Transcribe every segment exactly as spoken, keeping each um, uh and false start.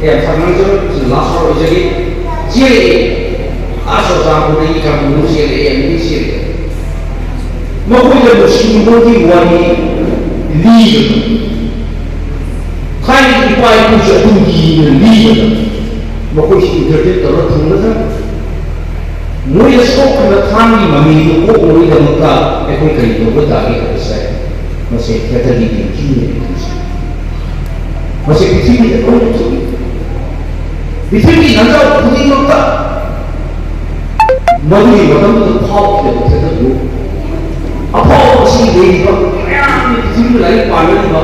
ꯑꯦ, financial ꯂꯥꯁ ꯑꯣꯏꯖꯔꯤ꯫ ꯆꯦꯜꯂꯛꯑꯦ꯫ ꯑꯥ ꯆꯨꯔꯆꯥꯟꯄꯨꯔꯗꯒꯤ ꯀꯥꯡꯕꯨ ꯆꯦꯜꯂꯛꯑꯦ, ꯑꯃꯗꯤ ꯆꯦꯜꯂꯛꯑꯦ꯫ ꯃꯈꯣꯏꯗ ꯅꯨꯡꯁꯤ ꯅꯨꯡꯉꯣꯟꯒꯤ ꯋꯥꯔꯤ ꯂꯤꯕꯗ, ꯊꯥꯏꯅꯒꯤ ꯏꯄꯥ ꯏꯄꯨꯁꯨ ꯑꯗꯨꯝ ꯂꯤꯅ ꯂꯤꯕꯗ, ꯃꯈꯣꯏꯁꯤ ꯏꯟꯇꯔꯇꯦꯟ ꯇꯧꯔ ꯊꯝꯒꯗ꯭ꯔꯥ? ꯃꯣꯏꯅ ꯁꯣꯛꯈꯤꯕ ꯊꯥꯡꯒꯤ ꯃꯃꯤꯗꯨ ꯀꯣꯛꯅꯕꯒꯤꯗꯃꯛꯇ ꯑꯩꯈꯣꯏ ꯀꯔꯤ ꯇꯧꯕ ꯇꯥꯒꯦ ꯍꯥꯏꯕꯁꯦ, ꯃꯁꯤ ꯊꯦꯇꯔꯒꯤ ꯇꯦꯡꯀꯤꯅꯦ꯫ ꯃꯁꯤ ꯄ꯭ꯔꯤꯊꯤꯕꯤꯗ ꯂꯣꯏꯅ ꯊꯣꯛꯏ꯫ ꯄ꯭ꯔꯤꯊꯤꯕꯤꯒꯤ ꯂꯝꯖꯥꯎ ꯈꯨꯗꯤꯡꯃꯛꯇ ꯃꯗꯨꯒꯤ ꯃꯇꯝꯗꯨꯗ ꯐꯥꯎꯈꯤꯕ ꯊꯦꯇꯔꯗꯨ, ꯑꯐꯥꯎꯕꯁꯤꯡ ꯂꯩꯔꯤꯕ ꯃꯌꯥꯝꯅ ꯄ꯭ꯔꯤꯊꯤꯕꯤꯗ ꯂꯥꯏꯔꯤꯛ ꯄꯥꯅꯔꯤꯕ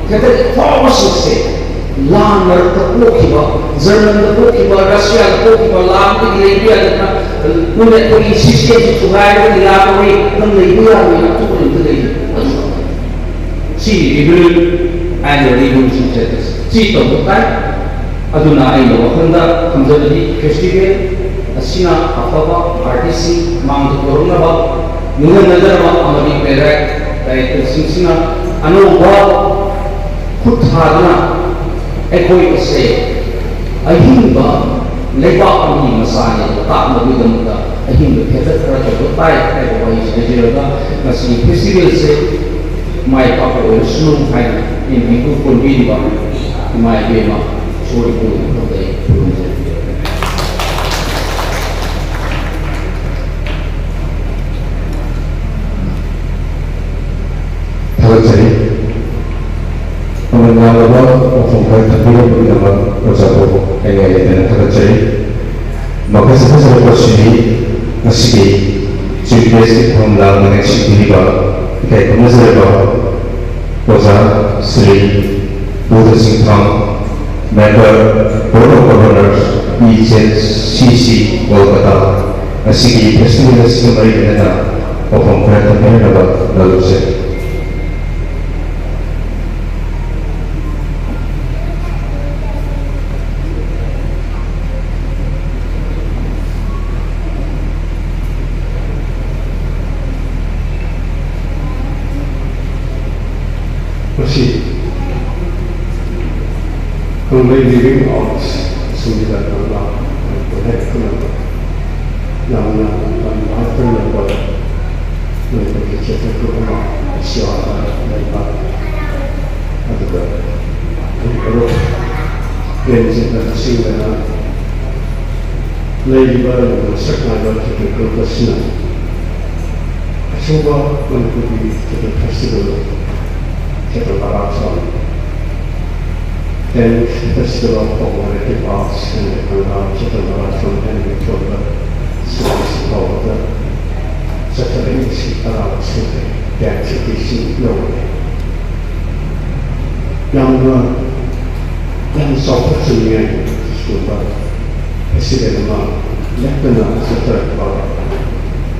ꯊꯦꯇꯔꯒꯤ ꯑꯐꯥꯎꯕꯁꯤꯡꯁꯦ, ꯂꯥꯟ ꯃꯔꯛꯇ ꯄꯣꯛꯈꯤꯕ, ꯖꯔꯃꯟꯗ ꯄꯣꯛꯈꯤꯕ, ꯔꯁꯤꯌꯥꯗ ꯄꯣꯛꯈꯤꯕ, ꯂꯥꯟꯗꯒꯤ ꯂꯩꯕ ꯌꯥꯗꯅ ꯄꯨꯟꯅ ꯑꯩꯈꯣꯏꯒꯤ ꯁꯤꯁꯇꯦꯝꯁꯤ ꯊꯨꯒꯥꯏꯔꯒ ꯂꯥꯟ ꯑꯣꯏ ꯑꯗꯨꯝ ꯂꯩꯕ ꯌꯥꯔꯣꯏ, ꯑꯇꯣꯞꯄ ꯂꯝꯗ ꯂꯩ꯫ ꯁꯤ ꯔꯤꯕꯤꯜ ꯑꯦꯟ ꯔꯤꯕꯤꯜꯁꯤꯡꯁꯦ ꯁꯤ ꯇꯧꯕ ꯇꯥꯏ꯫ ꯑꯗꯨꯅ ꯑꯩꯅ ꯋꯥꯈꯜꯗ ꯊꯝꯖꯕꯗꯤ ꯐꯦꯁꯇꯤꯚꯦꯜ ꯑꯁꯤꯅ ꯑꯐꯕ ꯑꯥꯔꯇꯤꯁꯁꯤꯡ ꯃꯥꯡꯗ ꯄꯨꯔꯛꯅꯕ, ꯅꯤꯡꯍꯟꯅꯗꯅꯕ ꯑꯃꯗꯤ ꯄꯦꯔꯥꯏꯠ ꯗꯥꯏꯔꯦꯛꯇꯔꯁꯤꯡꯁꯤꯅ ꯑꯅꯧꯕ ꯈꯨꯠ ꯊꯥꯗꯨꯅ ꯑꯩꯈꯣꯏ ꯑꯁꯦ ꯑꯍꯤꯡꯕ ꯂꯩꯕꯥꯛ ꯑꯃꯒꯤ ꯃꯆꯥꯅꯤ ꯍꯥꯏꯕ ꯇꯥꯛꯅꯕꯒꯤꯗꯃꯛꯇ ꯑꯍꯤꯡꯕ ꯊꯦꯇꯔ ꯈꯔ ꯇꯧꯕ ꯇꯥꯏ ꯍꯥꯏꯕ ꯋꯥꯍꯩꯁꯤ ꯍꯥꯏꯖꯔꯒ, ꯉꯁꯤꯒꯤ ꯐꯦꯁꯇꯤꯚꯦꯜꯁꯦ ꯃꯥꯏ ꯄꯥꯛꯄ ꯑꯣꯏꯔꯁꯅꯨ ꯍꯥꯏꯅ ꯑꯩꯅ ꯃꯤꯡꯗꯨ ꯀꯣꯟꯕꯤꯔꯤꯕ ꯏꯃꯥ ꯏꯕꯦꯝꯃ ꯏꯁꯣꯔ ꯏꯄꯨꯒꯤ ꯃꯐꯝꯗ ꯑꯩ ꯈꯨꯔꯨꯝꯖꯔꯤ꯫ ꯊꯥꯒꯠꯆꯔꯤ꯫ ꯃꯃꯜ ꯌꯥꯝꯂꯕ ꯋꯥꯐꯝ ꯈꯔ ꯊꯝꯕꯤꯔꯝꯕꯒꯤꯗꯃꯛ ꯑꯣꯖꯥꯕꯨ ꯍꯥꯏꯅꯤꯡꯉꯥꯏ ꯂꯩꯇꯅ ꯊꯥꯒꯠꯆꯔꯤ꯫ ꯃꯈꯥ ꯆꯠꯊꯖꯔꯛꯄꯁꯤꯗꯤ ꯉꯁꯤꯒꯤ ꯆꯤꯐ ꯒꯦꯁꯀꯤ ꯊꯧꯔꯝ ꯂꯥꯡꯕꯗ ꯅꯤꯡꯁꯤꯡꯕꯤꯔꯤꯕ ꯏꯀꯥꯏ ꯈꯨꯝꯅꯖꯔꯕ ꯑꯣꯖꯥ Shri Budh Singthang, Member, Board of Governors, E Z C C, Kolkata, ꯉꯁꯤꯒꯤ ꯐꯦꯁꯇꯤꯚꯦꯜ ꯑꯁꯤꯒ ꯃꯔꯤ ꯂꯩꯅꯅ ꯋꯥꯐꯝ ꯈꯔ ꯊꯝꯕꯤꯔꯝꯅꯕ ꯂꯧꯖꯩ꯫ ꯃꯁꯤ ꯈꯪ Living Arts ꯁꯤꯡꯗ ꯅꯪꯅ ꯑꯩꯈꯣꯏ ꯍꯦꯛ ꯈꯨꯅꯕ ꯌꯥꯝꯅ ꯌꯥꯝ ꯂꯥꯏ ꯈꯨꯔꯨꯝꯅꯕ ꯅꯣꯏꯒꯤ ꯆꯦꯇꯟ ꯒ꯭ꯔꯨꯞ ꯑꯃ ꯁꯤꯌꯥꯗ ꯂꯩꯕ, ꯑꯗꯨꯒ ꯑꯩ ꯃꯔꯨꯞ ꯄ꯭ꯔꯦꯝꯖꯤꯠꯅ ꯂꯨꯆꯤꯡꯗꯅ ꯂꯩꯔꯤꯕ ꯃꯁꯛ ꯅꯥꯏꯕ ꯆꯦꯇꯟ ꯒ꯭ꯔꯨꯞ ꯑꯁꯤꯅ ꯑꯆꯧꯕ ꯃꯅꯤꯄꯨꯔꯒꯤ Chetan festival, Chetan marathon, Tenth Festival of Cooperative Arts and Technology, Chittamara Children and Children, ꯁꯤꯒꯤꯁꯤ ꯐꯥꯎꯕꯗ ꯆꯠꯊꯔꯛꯏꯕꯁꯤ ꯇꯔꯥꯃꯨꯛ ꯁꯨꯔꯦ, ꯀꯌꯥ ꯁꯨꯔꯦ ꯁꯤ ꯌꯧꯔꯦ꯫ ꯌꯥꯝꯅ, ꯌꯥꯝ ꯆꯥꯎꯈꯠꯆꯅꯤꯡꯉꯥꯏ ꯁꯤꯒꯨꯝꯕ ꯐꯦꯁꯇꯤꯚꯦꯜ ꯑꯃ ꯂꯦꯞꯇꯅ ꯆꯠꯊꯔꯛꯄ,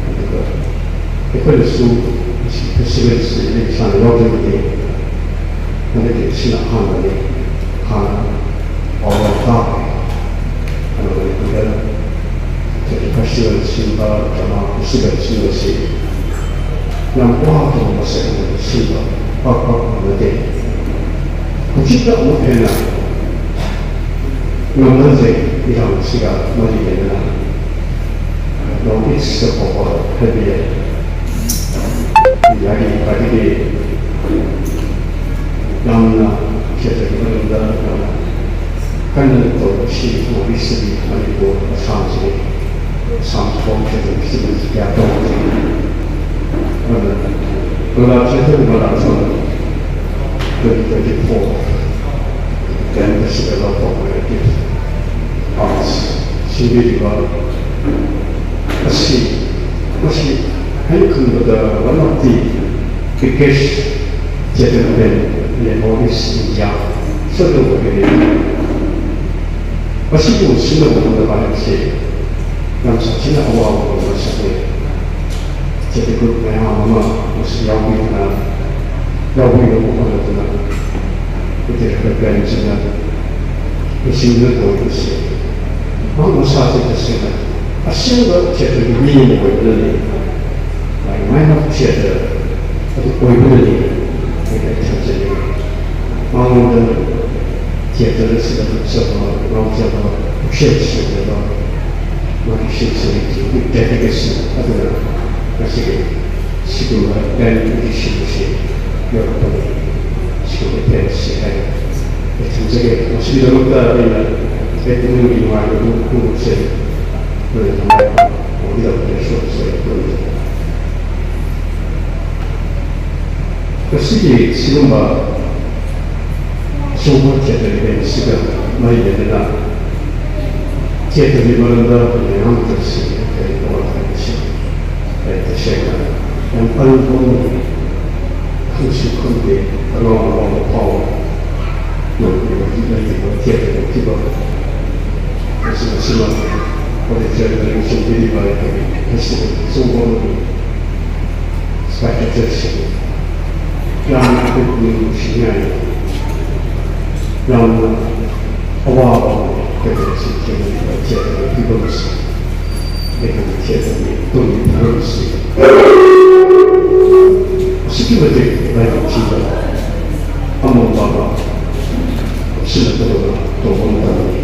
ꯑꯗꯨꯒ ꯑꯩꯈꯣꯏꯅꯁꯨ ꯃꯁꯤ ꯐꯦꯁꯇꯤꯚꯦꯜꯁꯤ ꯑꯩ ꯏꯁꯥꯅ ꯌꯥꯎꯖꯕꯗꯤ ꯍꯟꯗꯛꯀꯤ ꯑꯁꯤꯅ ꯑꯍꯥꯟꯕꯅꯤ꯫ ꯍꯥꯟꯅ ꯄꯥꯎ ꯌꯥꯝ ꯇꯥꯈ꯭ꯔꯦ꯫ ꯑꯗꯨꯒ ꯃꯅꯤꯄꯨꯔꯗ ꯆꯦꯇꯟ ꯐꯦꯁꯇꯤꯚꯦꯜꯁꯤꯡꯕ, ꯗ꯭ꯔꯃꯥ ꯐꯦꯁꯇꯤꯚꯦꯜꯁꯤꯡ ꯑꯁꯤ ꯌꯥꯝ ꯋꯥꯈꯤꯕ ꯃꯁꯛ ꯑꯃ ꯁꯤꯟꯕ ꯄꯥꯛ ꯄꯥꯛ ꯎꯅꯗꯦ꯫ ꯍꯧꯖꯤꯛꯇ ꯑꯃꯨꯛ ꯍꯦꯟꯅ ꯉꯝꯅꯖꯩ꯫ ꯏꯔꯥꯡꯁꯤꯒ ꯃꯔꯤ ꯂꯩꯅꯅ ꯅꯣꯔꯠ ꯏꯁꯇ ꯐꯥꯎꯕ ꯍꯥꯏꯕ ꯌꯥꯏ꯫ ꯏꯟꯗꯤꯌꯥꯒꯤ ꯈ꯭ꯋꯥꯏꯗꯒꯤ ꯌꯥꯝꯅ ꯈꯦꯇ꯭ꯔꯒꯤ ꯃꯅꯨꯡꯗ ꯌꯥꯝꯅ ꯀꯟꯅ ꯇꯧꯔꯤꯕꯁꯤ ꯅꯣꯔꯠ ꯏꯁꯇꯗꯤ ꯃꯅꯤꯄꯨꯔ, ꯑꯁꯥꯝꯁꯤꯅꯤ꯫ ꯑꯁꯥꯝ ꯐꯥꯎ ꯈꯦꯇ꯭ꯔ ꯐꯦꯁꯇꯤꯚꯦꯜꯁꯤ ꯀꯌꯥ ꯇꯧꯗꯦ꯫ ꯑꯗꯨꯅ ꯀꯪꯂꯥ ꯈꯦꯇ꯭ꯔꯒꯤ ꯃꯅꯥꯛꯇ twenty twenty-four Tenth Festival of Cooperative Arts ꯁꯤꯟꯕꯤꯔꯤꯕ ꯑꯁꯤ, ꯃꯁꯤ ꯑꯩꯅ ꯈꯟꯕꯗ one of the biggest Chaitanya event in North East India ꯁꯔꯨꯛ ꯑꯣꯏꯔꯤꯕ꯫ ꯃꯁꯤꯕꯨ ꯁꯤꯟꯅꯕ ꯍꯣꯠꯅꯕ ꯍꯥꯏꯕꯁꯤ ꯌꯥꯝ ꯁꯥꯊꯤꯅ ꯑꯋꯥꯕ ꯑꯃ ꯁꯛꯅꯩ꯫ ꯆꯦꯇꯟ ꯒ꯭ꯔꯨꯞ ꯃꯌꯥꯝ ꯑꯃ ꯃꯁꯤ ꯌꯥꯎꯕꯤꯗꯨꯅ, ꯌꯥꯎꯕꯤꯅꯕ ꯍꯣꯠꯅꯗꯨꯅ ꯂꯤꯇꯔꯦꯆꯔ ꯄ꯭ꯔꯦꯝꯁꯤꯡꯅ ꯂꯨꯆꯤꯡꯗꯨꯅ ꯇꯧꯔꯤꯕꯁꯤ ꯃꯍꯥꯛ ꯃꯁꯥꯁꯦ ꯇꯁꯦꯡꯅ ꯑꯁꯦꯡꯕ ꯊꯤꯌꯦꯇꯔꯒꯤ ꯃꯤ ꯑꯃ ꯑꯣꯏꯕꯅꯅꯤ, ꯃꯥꯒꯤ ꯃꯥꯏ ꯃꯥꯒꯤ ꯊꯤꯌꯦꯇꯔ ꯑꯗꯨ ꯑꯣꯏꯕꯅꯅꯤ ꯍꯥꯏꯅ ꯑꯩ ꯊꯝꯖꯅꯤꯡꯏ꯫ ꯃꯉꯣꯟꯗ ꯊꯤꯌꯦꯇꯔ ꯑꯁꯤꯗ ꯍꯥꯞꯆꯕ, ꯉꯥꯎꯖꯕ, ꯄꯨꯛꯆꯦꯜ ꯁꯦꯡꯖꯕ, ꯃꯍꯩꯁꯪꯁꯤꯡꯒꯤ dedication ꯑꯗꯨꯅ ꯉꯁꯤꯒꯤ ꯁꯤꯒꯨꯝꯕ grand edition ꯑꯁꯤ ꯌꯧꯔꯛꯄꯅꯤ꯫ ꯁꯤꯒꯨꯝꯕ event ꯑꯁꯤ ꯍꯥꯏꯅ ꯑꯩ ꯊꯝꯖꯒꯦ꯫ ꯃꯁꯤꯒꯤꯗꯃꯛꯇ ꯑꯩꯅ ꯑꯩ ꯄꯨꯛꯅꯤꯡꯒꯤ ꯅꯨꯡꯉꯥꯏꯕ ꯑꯗꯨ ꯐꯣꯡꯗꯣꯛꯆꯔꯤ꯫ ꯂꯣꯏꯅ ꯅꯨꯡꯉꯥꯏꯕ ꯑꯣꯏꯒꯗꯕ ꯏꯁꯣꯔꯁꯦ ꯈꯨꯔꯨꯝꯖꯔꯤ꯫ ꯉꯁꯤꯒꯤ ꯁꯤꯒꯨꯝꯕ ꯑꯆꯧꯕ ꯊꯤꯌꯦꯇꯔ event ꯑꯁꯤꯒ ꯃꯔꯤ ꯂꯩꯅꯅ ꯊꯤꯌꯦꯇꯔꯒꯤ ꯃꯔꯝꯗ ꯃꯌꯥꯝ ꯇꯧꯁꯤ ꯀꯔꯤ ꯇꯧꯔ ꯍꯥꯏꯕꯁꯤ ꯑꯩ ꯇꯁꯦꯡꯅ ꯌꯥꯝ ꯑꯔꯨꯕ ꯑꯃꯅꯤ꯫ ꯈꯪꯁꯨ ꯈꯪꯗꯦ, ꯑꯉꯥꯎ ꯑꯉꯥꯎꯕ ꯐꯥꯎꯕ ꯃꯅꯤꯄꯨꯔꯒꯤ ꯂꯩꯔꯤꯕ ꯊꯤꯌꯦꯇꯔꯒꯤ ꯐꯤꯕꯝ ꯑꯁꯤ ꯃꯁꯤꯃꯛ ꯑꯣꯗꯤꯇꯣꯔꯤꯌꯝꯗ ꯌꯦꯡꯁꯤꯟꯕꯤꯔꯤꯕ ꯑꯩꯈꯣꯏꯒꯤ ꯐꯦꯁꯇꯤꯚꯦꯜ ꯑꯆꯧꯕ ꯑꯃꯅꯤ꯫ ꯁ꯭ꯄꯦꯛꯇꯦꯇꯔꯁꯤꯡ ꯌꯥꯝꯅ ꯑꯩꯈꯣꯏ ꯄꯨꯛꯅꯤꯡ ꯅꯨꯡꯁꯤꯅꯤꯡꯉꯥꯏ ꯌꯥꯝꯅ ꯑꯋꯥꯕ ꯀꯩꯅꯣꯁꯤ ꯊꯦꯡꯅꯔꯤꯕ ꯊꯤꯌꯦꯇꯔꯒꯤ ꯐꯤꯕꯝꯁꯤ, ꯑꯩꯈꯣꯏꯒꯤ ꯊꯤꯌꯦꯇꯔꯒꯤ ꯇꯨꯡꯒꯤ ꯐꯤꯕꯝꯁꯤ ꯑꯁꯨꯛꯀꯤ ꯃꯇꯤꯛ ꯂꯥꯏꯕꯛ ꯊꯤꯕ ꯑꯃꯝꯕ ꯑꯃ ꯀꯨꯞꯁꯤꯜꯂꯛꯀꯗꯕ ꯇꯧꯕ ꯃꯇꯝꯅꯤ꯫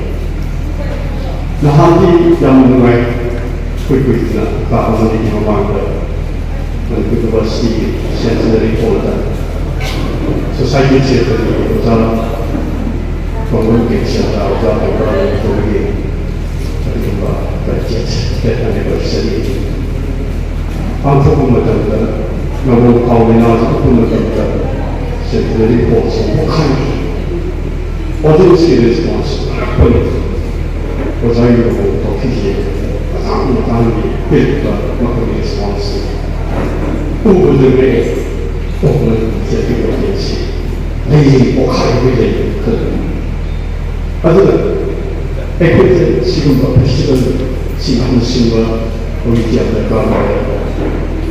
ꯅꯍꯥꯟꯗꯤ ꯌꯥꯝ ꯅꯨꯡꯉꯥꯏ꯫ ꯑꯩꯈꯣꯏ ꯀꯨꯏꯗꯅ ꯍꯞꯇꯥ ꯑꯃꯅꯤꯒꯤ ꯃꯃꯥꯡꯗ ꯃꯅꯤꯄꯨꯔ ꯌꯨꯅꯤꯚꯔꯁꯤꯇꯤꯒꯤ ꯁꯦꯟꯇꯅꯔꯤ ꯍꯣꯜꯗ ꯁꯣꯁꯥꯏꯇꯤ ꯁꯦꯟꯇꯔꯒꯤ ꯑꯣꯖꯥ ꯄꯥꯡꯒꯜ ꯀꯦꯟꯁꯔꯗ ꯑꯣꯖꯥ ꯄꯥꯡꯒꯜ ꯇꯧꯕꯒꯤ ꯑꯗꯨꯒꯨꯝꯕ ꯇꯦꯠ ꯑꯦꯅꯤꯚꯔꯁꯔꯤ ꯄꯥꯡꯊꯣꯛꯄ ꯃꯇꯝꯗ ꯅꯣꯡꯃ ꯐꯥꯎ ꯂꯥꯏꯅꯥꯁꯤ ꯎꯠꯄ ꯃꯇꯝꯗ ꯁꯦꯟꯇꯅꯔꯤ ꯍꯣꯜꯁꯤ ꯄꯣꯛꯈꯥꯏꯈꯤ꯫ ꯑꯣꯗꯤꯌꯟꯁꯀꯤ ꯔꯦꯁꯄꯣꯟꯁ ꯐꯔꯛꯄꯅꯤ꯫ ꯑꯣꯖꯥꯒꯤ ꯃꯑꯣꯡ ꯇꯧꯈꯤꯁꯦ ꯃꯇꯥꯡ ꯃꯇꯥꯡꯒꯤ ꯄꯤꯔꯛꯄ ꯃꯈꯣꯏꯒꯤ ꯔꯦꯁꯄꯣꯟꯁꯁꯤ ꯎꯕꯗ ꯉꯛꯑꯦ꯫ ꯑꯣ, ꯃꯅꯤꯄꯨꯔ ꯊꯤꯌꯦꯇꯔꯒꯤ ꯑꯣꯗꯤꯌꯟꯁꯁꯤ ꯂꯩꯔꯤ, ꯄꯣꯛꯈꯥꯏꯕꯒꯤ ꯂꯩꯔꯤ ꯈꯜꯂꯤ꯫ ꯑꯗꯨꯅ ꯑꯩꯈꯣꯏꯗ ꯁꯤꯒꯨꯝꯕ ꯐꯦꯁꯇꯤꯚꯦꯜ ꯁꯤ ꯌꯥꯝꯅ ꯁꯤꯟꯕ ꯍꯧꯖꯤꯛꯇꯤ ꯌꯥꯝ ꯗꯔꯀꯥꯔ ꯑꯣꯏ꯫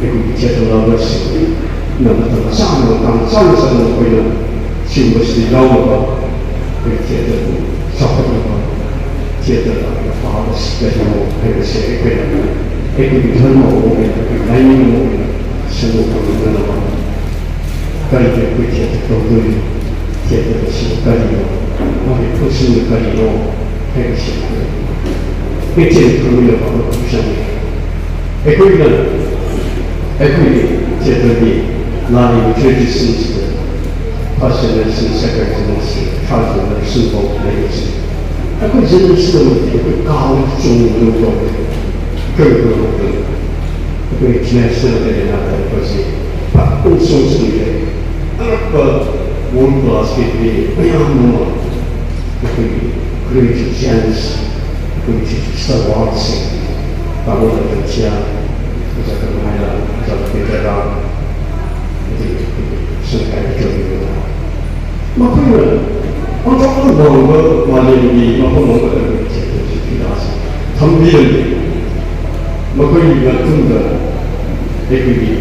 ꯑꯩꯈꯣꯏꯒꯤ ꯊꯤꯌꯦꯇꯔ ꯂꯚꯔꯁꯤꯡꯅ ꯃꯇꯝ ꯆꯥꯅ, ꯃꯇꯥꯡ ꯆꯥꯅ ꯆꯥꯅ ꯑꯩꯈꯣꯏꯅ ꯁꯤꯒꯨꯝꯕꯁꯤꯗ ꯌꯥꯎꯅꯕ, ꯑꯩꯈꯣꯏ ꯊꯤꯌꯦꯇꯔꯕꯨ ꯆꯥꯎꯈꯠꯅꯕ, ꯊꯤꯌꯦꯇꯔ ꯂꯥꯛꯄ ꯄꯥꯕꯁꯤ ꯀꯔꯤꯅꯣ ꯍꯥꯏꯕꯁꯦ ꯑꯩꯈꯣꯏꯅ ꯑꯩꯈꯣꯏꯒꯤ ꯙꯔꯃ ꯑꯃ ꯑꯣꯏꯅ, ꯑꯩꯈꯣꯏꯒꯤ ꯂꯥꯏꯅꯤꯡ ꯑꯃ ꯑꯣꯏꯅ ꯁꯟꯗꯣꯛꯄ ꯉꯝꯅꯅꯕ ꯀꯔꯤꯒꯤ ꯑꯩꯈꯣꯏ ꯊꯤꯌꯦꯇꯔ ꯇꯧꯗꯣꯏꯅꯣ? ꯊꯤꯌꯦꯇꯔ ꯑꯁꯤꯕꯨ ꯀꯔꯤꯅꯣ? ꯃꯥꯒꯤ ꯄꯨꯟꯁꯤꯅ ꯀꯔꯤꯅꯣ ꯍꯥꯏꯕꯁꯤ ꯄꯤꯛꯆꯔ ꯈꯪꯃꯤꯟꯅꯕ ꯑꯃ ꯆꯪꯉꯤ꯫ ꯑꯩꯈꯣꯏꯅ ꯑꯩꯈꯣꯏꯒꯤ ꯆꯦꯇ꯭ꯔꯒꯤ ꯂꯥꯛꯂꯤꯕ ꯇ꯭ꯔꯦꯗꯤꯁꯟꯁꯤꯗ ꯐꯥꯔꯁ ꯖꯦꯅꯦꯔꯦꯁꯟ, ꯁꯦꯀꯦꯟ ꯖꯦꯅꯦꯔꯦꯁꯟ, ꯊꯥꯔꯠ ꯖꯦꯅꯦꯔꯦꯁꯟ ꯐꯥꯎ ꯂꯩꯕꯁꯤ ꯑꯩꯈꯣꯏ ꯖꯦꯅꯦꯔꯦꯁꯟ ꯑꯃꯗꯤ ꯑꯩꯈꯣꯏ ꯀꯥꯎ ꯆꯣꯡꯗꯅ ꯇꯧꯔꯦ꯫ ꯀꯔꯤꯒꯤꯅꯣ ꯍꯥꯏꯕꯗ ꯑꯩꯈꯣꯏ ꯏꯟꯇꯔꯅꯦꯁꯅꯦꯜ ꯑꯦꯔꯦꯅꯥꯗ ꯑꯩꯈꯣꯏꯁꯤ ꯄꯥꯛ ꯆꯣꯡꯁꯤꯟꯈ꯭ꯔꯦ꯫ ꯑꯉꯛꯄ ꯋꯥꯔꯜ ꯀ꯭ꯂꯥꯁꯀꯤ ꯃꯤ ꯃꯌꯥꯝ ꯑꯃ ꯑꯩꯈꯣꯏꯒꯤ ꯒ꯭ꯔꯦꯠ ꯖꯦꯟꯁ, ꯑꯩꯈꯣꯏꯒꯤ ꯁ꯭ꯇꯥꯔ ꯋꯥꯔꯁꯤꯡ, ꯇꯥꯃꯣ ꯂꯟꯆꯟ ꯆꯤꯌꯥ, ꯑꯣꯖꯥ ꯀꯔꯃꯥꯏꯂꯥ, ꯑꯣꯖꯥ ꯄꯦꯇꯔ ꯔꯥꯝ, ꯑꯗꯒꯤ ꯑꯩꯈꯣꯏꯒꯤ ꯁꯪꯀꯥꯏ ꯇꯧꯕꯤꯕ ꯃꯈꯣꯏꯅ ꯑꯣꯟꯊꯣꯛꯅ ꯋꯥꯡꯕ ꯃꯥꯂꯦꯝꯒꯤ ꯃꯐꯝ ꯑꯃꯗ ꯑꯩꯈꯣꯏꯒꯤ ꯆꯦꯇꯟꯁꯤ ꯐꯤꯗꯥꯁꯤ ꯊꯝꯕꯤꯔꯝꯃꯤ꯫ ꯃꯈꯣꯏꯒꯤ ꯃꯇꯨꯡꯗ ꯑꯩꯈꯣꯏꯒꯤ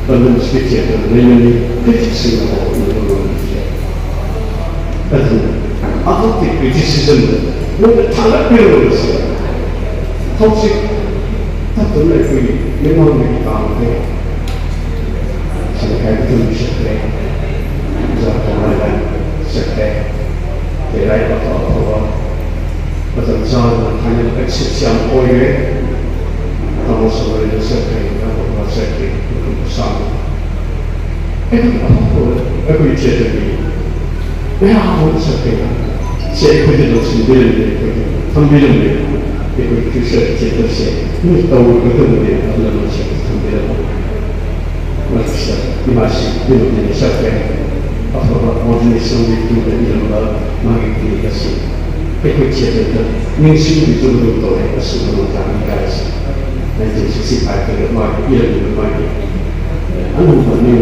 ꯂꯟꯗꯟ ꯁ꯭ꯀ꯭ꯔꯤꯞ ꯊꯤꯌꯦꯇꯔ ꯂꯩꯃꯅꯤ ꯀ꯭ꯔꯤꯇꯤꯛꯁꯤꯡꯅ ꯐꯥꯎꯕ ꯎꯕ ꯉꯝꯈꯤꯗ꯭ꯔꯦ꯫ ꯑꯗꯨꯅ ꯑꯗꯨꯒꯤ ꯀ꯭ꯔꯤꯇꯤꯁꯤꯖꯝꯗ ꯃꯣꯏꯅ ꯊꯥꯡꯒꯠꯄꯤꯔꯝꯕꯁꯦ ꯍꯧꯖꯤꯛ ꯇꯞ ꯇꯞꯅ ꯑꯩꯈꯣꯏꯒꯤ ꯃꯤꯠꯃꯥꯡꯗꯒꯤ ꯇꯥꯕꯗ ꯁꯦꯟꯅꯈꯥꯏꯕ ꯊꯣꯏꯕꯤ ꯆꯠꯈ꯭ꯔꯦ, ꯑꯣꯖꯥ ꯀꯃꯥꯏꯕ ꯆꯠꯈ꯭ꯔꯦ, ꯂꯩꯔꯥꯏ ꯑꯐ ꯑꯐꯕ ꯃꯇꯝ ꯆꯥꯗꯅ ꯐꯥꯏꯅꯦꯜ ꯑꯦꯛꯁꯤꯠꯁ ꯌꯥꯝ ꯑꯣꯏꯔꯦ꯫ ꯇꯥꯃꯣ ꯁꯣꯃꯔꯦꯟꯗ꯭ꯔ ꯆꯠꯈ꯭ꯔꯦ, ꯏꯌꯥꯝꯕ ꯆꯠꯈ꯭ꯔꯦ, ꯃꯐꯝ ꯁꯥꯡꯅ ꯑꯩꯈꯣꯏ ꯑꯐꯕ ꯑꯩꯈꯣꯏ ꯆꯦꯠꯇꯕꯤ ꯃꯌꯥꯝ ꯑꯃ ꯆꯠꯈ꯭ꯔꯦ꯫ ꯁꯤ ꯑꯩꯈꯣꯏꯗ ꯂꯧꯁꯤꯟꯕꯤꯔꯝꯗꯦ, ꯑꯩꯈꯣꯏꯗ ꯊꯝꯕꯤꯔꯝꯗꯦ꯫ ꯑꯩꯈꯣꯏ ꯐ꯭ꯌꯨꯆꯔ ꯆꯦꯠꯇꯕꯁꯦ ꯃꯤ ꯇꯧꯔꯒꯗꯕꯅꯦ ꯑꯗꯨꯅ ꯃꯁꯤ ꯊꯝꯕꯤꯔꯝꯃꯣ꯫ ꯃꯁꯤꯗ ꯏꯃꯥꯁꯤ ꯌꯨꯝꯗꯒꯤ ꯆꯠꯈ꯭ꯔꯦ꯫ ꯑꯐꯕ ꯑꯣꯔꯗꯤꯅꯦꯁꯟꯒꯤ ꯇꯨꯡꯗ ꯏꯔꯝꯕ ꯃꯥꯒꯤ ꯀ꯭ꯂꯤꯅꯤꯛ ꯑꯁꯤ ꯑꯩꯈꯣꯏ ꯆꯦꯠꯇꯗ ꯅꯤꯡꯁꯤꯡꯕꯤꯗꯕꯗꯨ ꯇꯧꯔꯦ꯫ ꯑꯁꯤꯒꯨꯝꯕ ꯃꯇꯥꯡꯒꯤ ꯀꯥꯏꯁꯤ ꯅꯥꯏꯟꯇꯤꯟ ꯁꯤꯛꯁꯇꯤ ꯐꯥꯏꯚꯇꯒ ꯃꯥꯒꯤ ꯏꯔꯝꯃꯤꯕ ꯃꯥꯒꯤ ꯑꯅꯧꯕ ꯅ꯭ꯌꯨ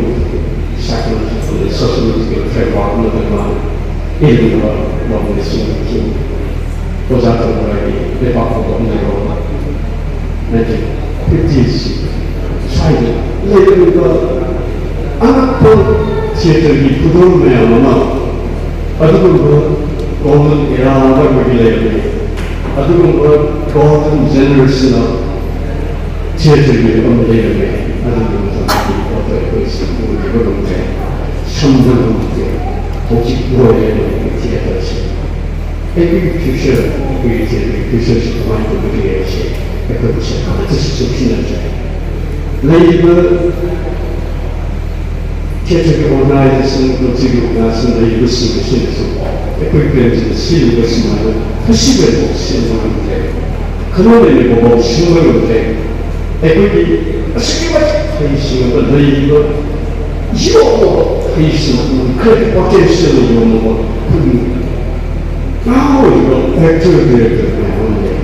ꯁꯥꯏꯀꯣꯂꯣꯖꯤꯀꯦꯜ ꯁꯣꯁꯤꯌꯣꯂꯣꯖꯤꯀꯦꯜ ꯐ꯭ꯔꯦꯝꯋꯥꯔꯛ ꯑꯃꯗ ꯃꯥꯅ ꯏꯔꯝꯃꯤꯕ ꯋꯥꯐꯝꯁꯤꯡ ꯑꯁꯤ ꯑꯣꯖꯥ ꯇꯧꯕꯒꯤ ꯂꯩꯕꯥꯛ ꯄꯣꯛꯄ ꯑꯃ ꯂꯩꯕ ꯅꯥꯏꯟꯇꯤꯟ ꯐꯤꯐꯇꯤꯁ ꯁ꯭ꯋꯥꯏꯗ ꯂꯩꯔꯝꯃꯤꯕ ꯑꯉꯛꯄ ꯊꯤꯌꯦꯇꯔꯒꯤ ꯈꯨꯗꯣꯜ ꯃꯌꯥꯝ ꯑꯃ ꯑꯗꯨꯒꯨꯝꯕ ꯒꯣꯜꯗꯟ ꯑꯦꯔꯥ ꯑꯃ ꯑꯩꯈꯣꯏꯒꯤ ꯂꯩꯔꯝꯃꯤ꯫ ꯑꯗꯨꯒꯨꯝꯕ ꯒꯣꯜꯗꯟ ꯖꯦꯅꯔꯦꯁꯟ ꯑꯣꯐ ꯊꯤꯌꯦꯇꯔꯒꯤ ꯑꯃ ꯂꯩꯔꯝꯃꯤ꯫ ꯑꯗꯨꯒꯤ ꯃꯇꯝꯗꯗꯤ ꯄꯣꯠꯇꯣ ꯑꯩꯈꯣꯏ ꯁꯛ ꯎꯅꯕ ꯉꯝꯗ꯭ꯔꯦ, ꯁꯝꯕ ꯉꯝꯗ꯭ꯔꯦ꯫ ꯍꯧꯖꯤꯛ ꯂꯣꯏꯔꯦ ꯑꯩꯈꯣꯏꯒꯤ ꯑꯩꯈꯣꯏꯒꯤ ꯐ꯭ꯌꯨꯆꯔ, ꯑꯩꯈꯣꯏꯒꯤ ꯐ꯭ꯌꯨꯆꯔꯁꯤ ꯀꯃꯥꯏꯅ ꯇꯧꯒꯗꯒꯦ ꯍꯥꯏꯕꯁꯤ ꯑꯩꯈꯣꯏ ꯃꯁꯦꯜ ꯑꯃꯠꯇꯁꯨ ꯆꯦꯛꯁꯤꯟꯅꯗ꯭ꯔꯦ꯫ ꯂꯩꯔꯤꯕ ꯊꯤꯌꯦꯇꯔꯒꯤ ꯑꯣꯔꯒꯅꯥꯏꯖꯦꯁꯟ, ꯀꯜꯆꯔꯒꯤ ꯑꯣꯔꯒꯅꯥꯏꯖꯦꯁꯟ ꯂꯩꯔꯤꯕꯁꯤꯡ ꯑꯁꯤꯅꯁꯨ ꯑꯩꯈꯣꯏ ꯄ꯭ꯔꯦꯝꯖꯤꯠꯅ ꯁꯤꯜꯂꯤꯕ ꯁꯨꯃꯥꯏꯅ ꯐꯦꯁꯇꯤꯚꯦꯜ ꯐꯥꯎ ꯁꯤꯟꯕ ꯉꯝꯗ꯭ꯔꯦ꯫ ꯈꯪꯍꯟꯅꯤꯡꯂꯤꯕ ꯐꯥꯎ ꯁꯤꯟꯕ ꯉꯝꯗ꯭ꯔꯦ꯫ ꯑꯩꯈꯣꯏꯒꯤ ꯑꯁꯨꯛꯀꯤ ꯃꯇꯤꯛ ꯍꯩꯁꯤꯡꯉꯕ ꯂꯩꯔꯤꯕ ꯌꯣꯛꯂꯕ ꯍꯩꯁꯤꯡꯕ ꯈꯔꯒꯤ ꯄꯣꯇꯦꯟꯁꯤꯌꯦꯜ ꯌꯣꯟꯕ ꯑꯩꯈꯣꯏꯒꯤ ꯅꯍꯥ ꯑꯣꯏꯔꯤꯕ ꯑꯦꯛꯇꯔ ꯗꯤꯔꯦꯛꯇꯔ ꯃꯌꯥꯝ ꯑꯃ ꯂꯩ꯫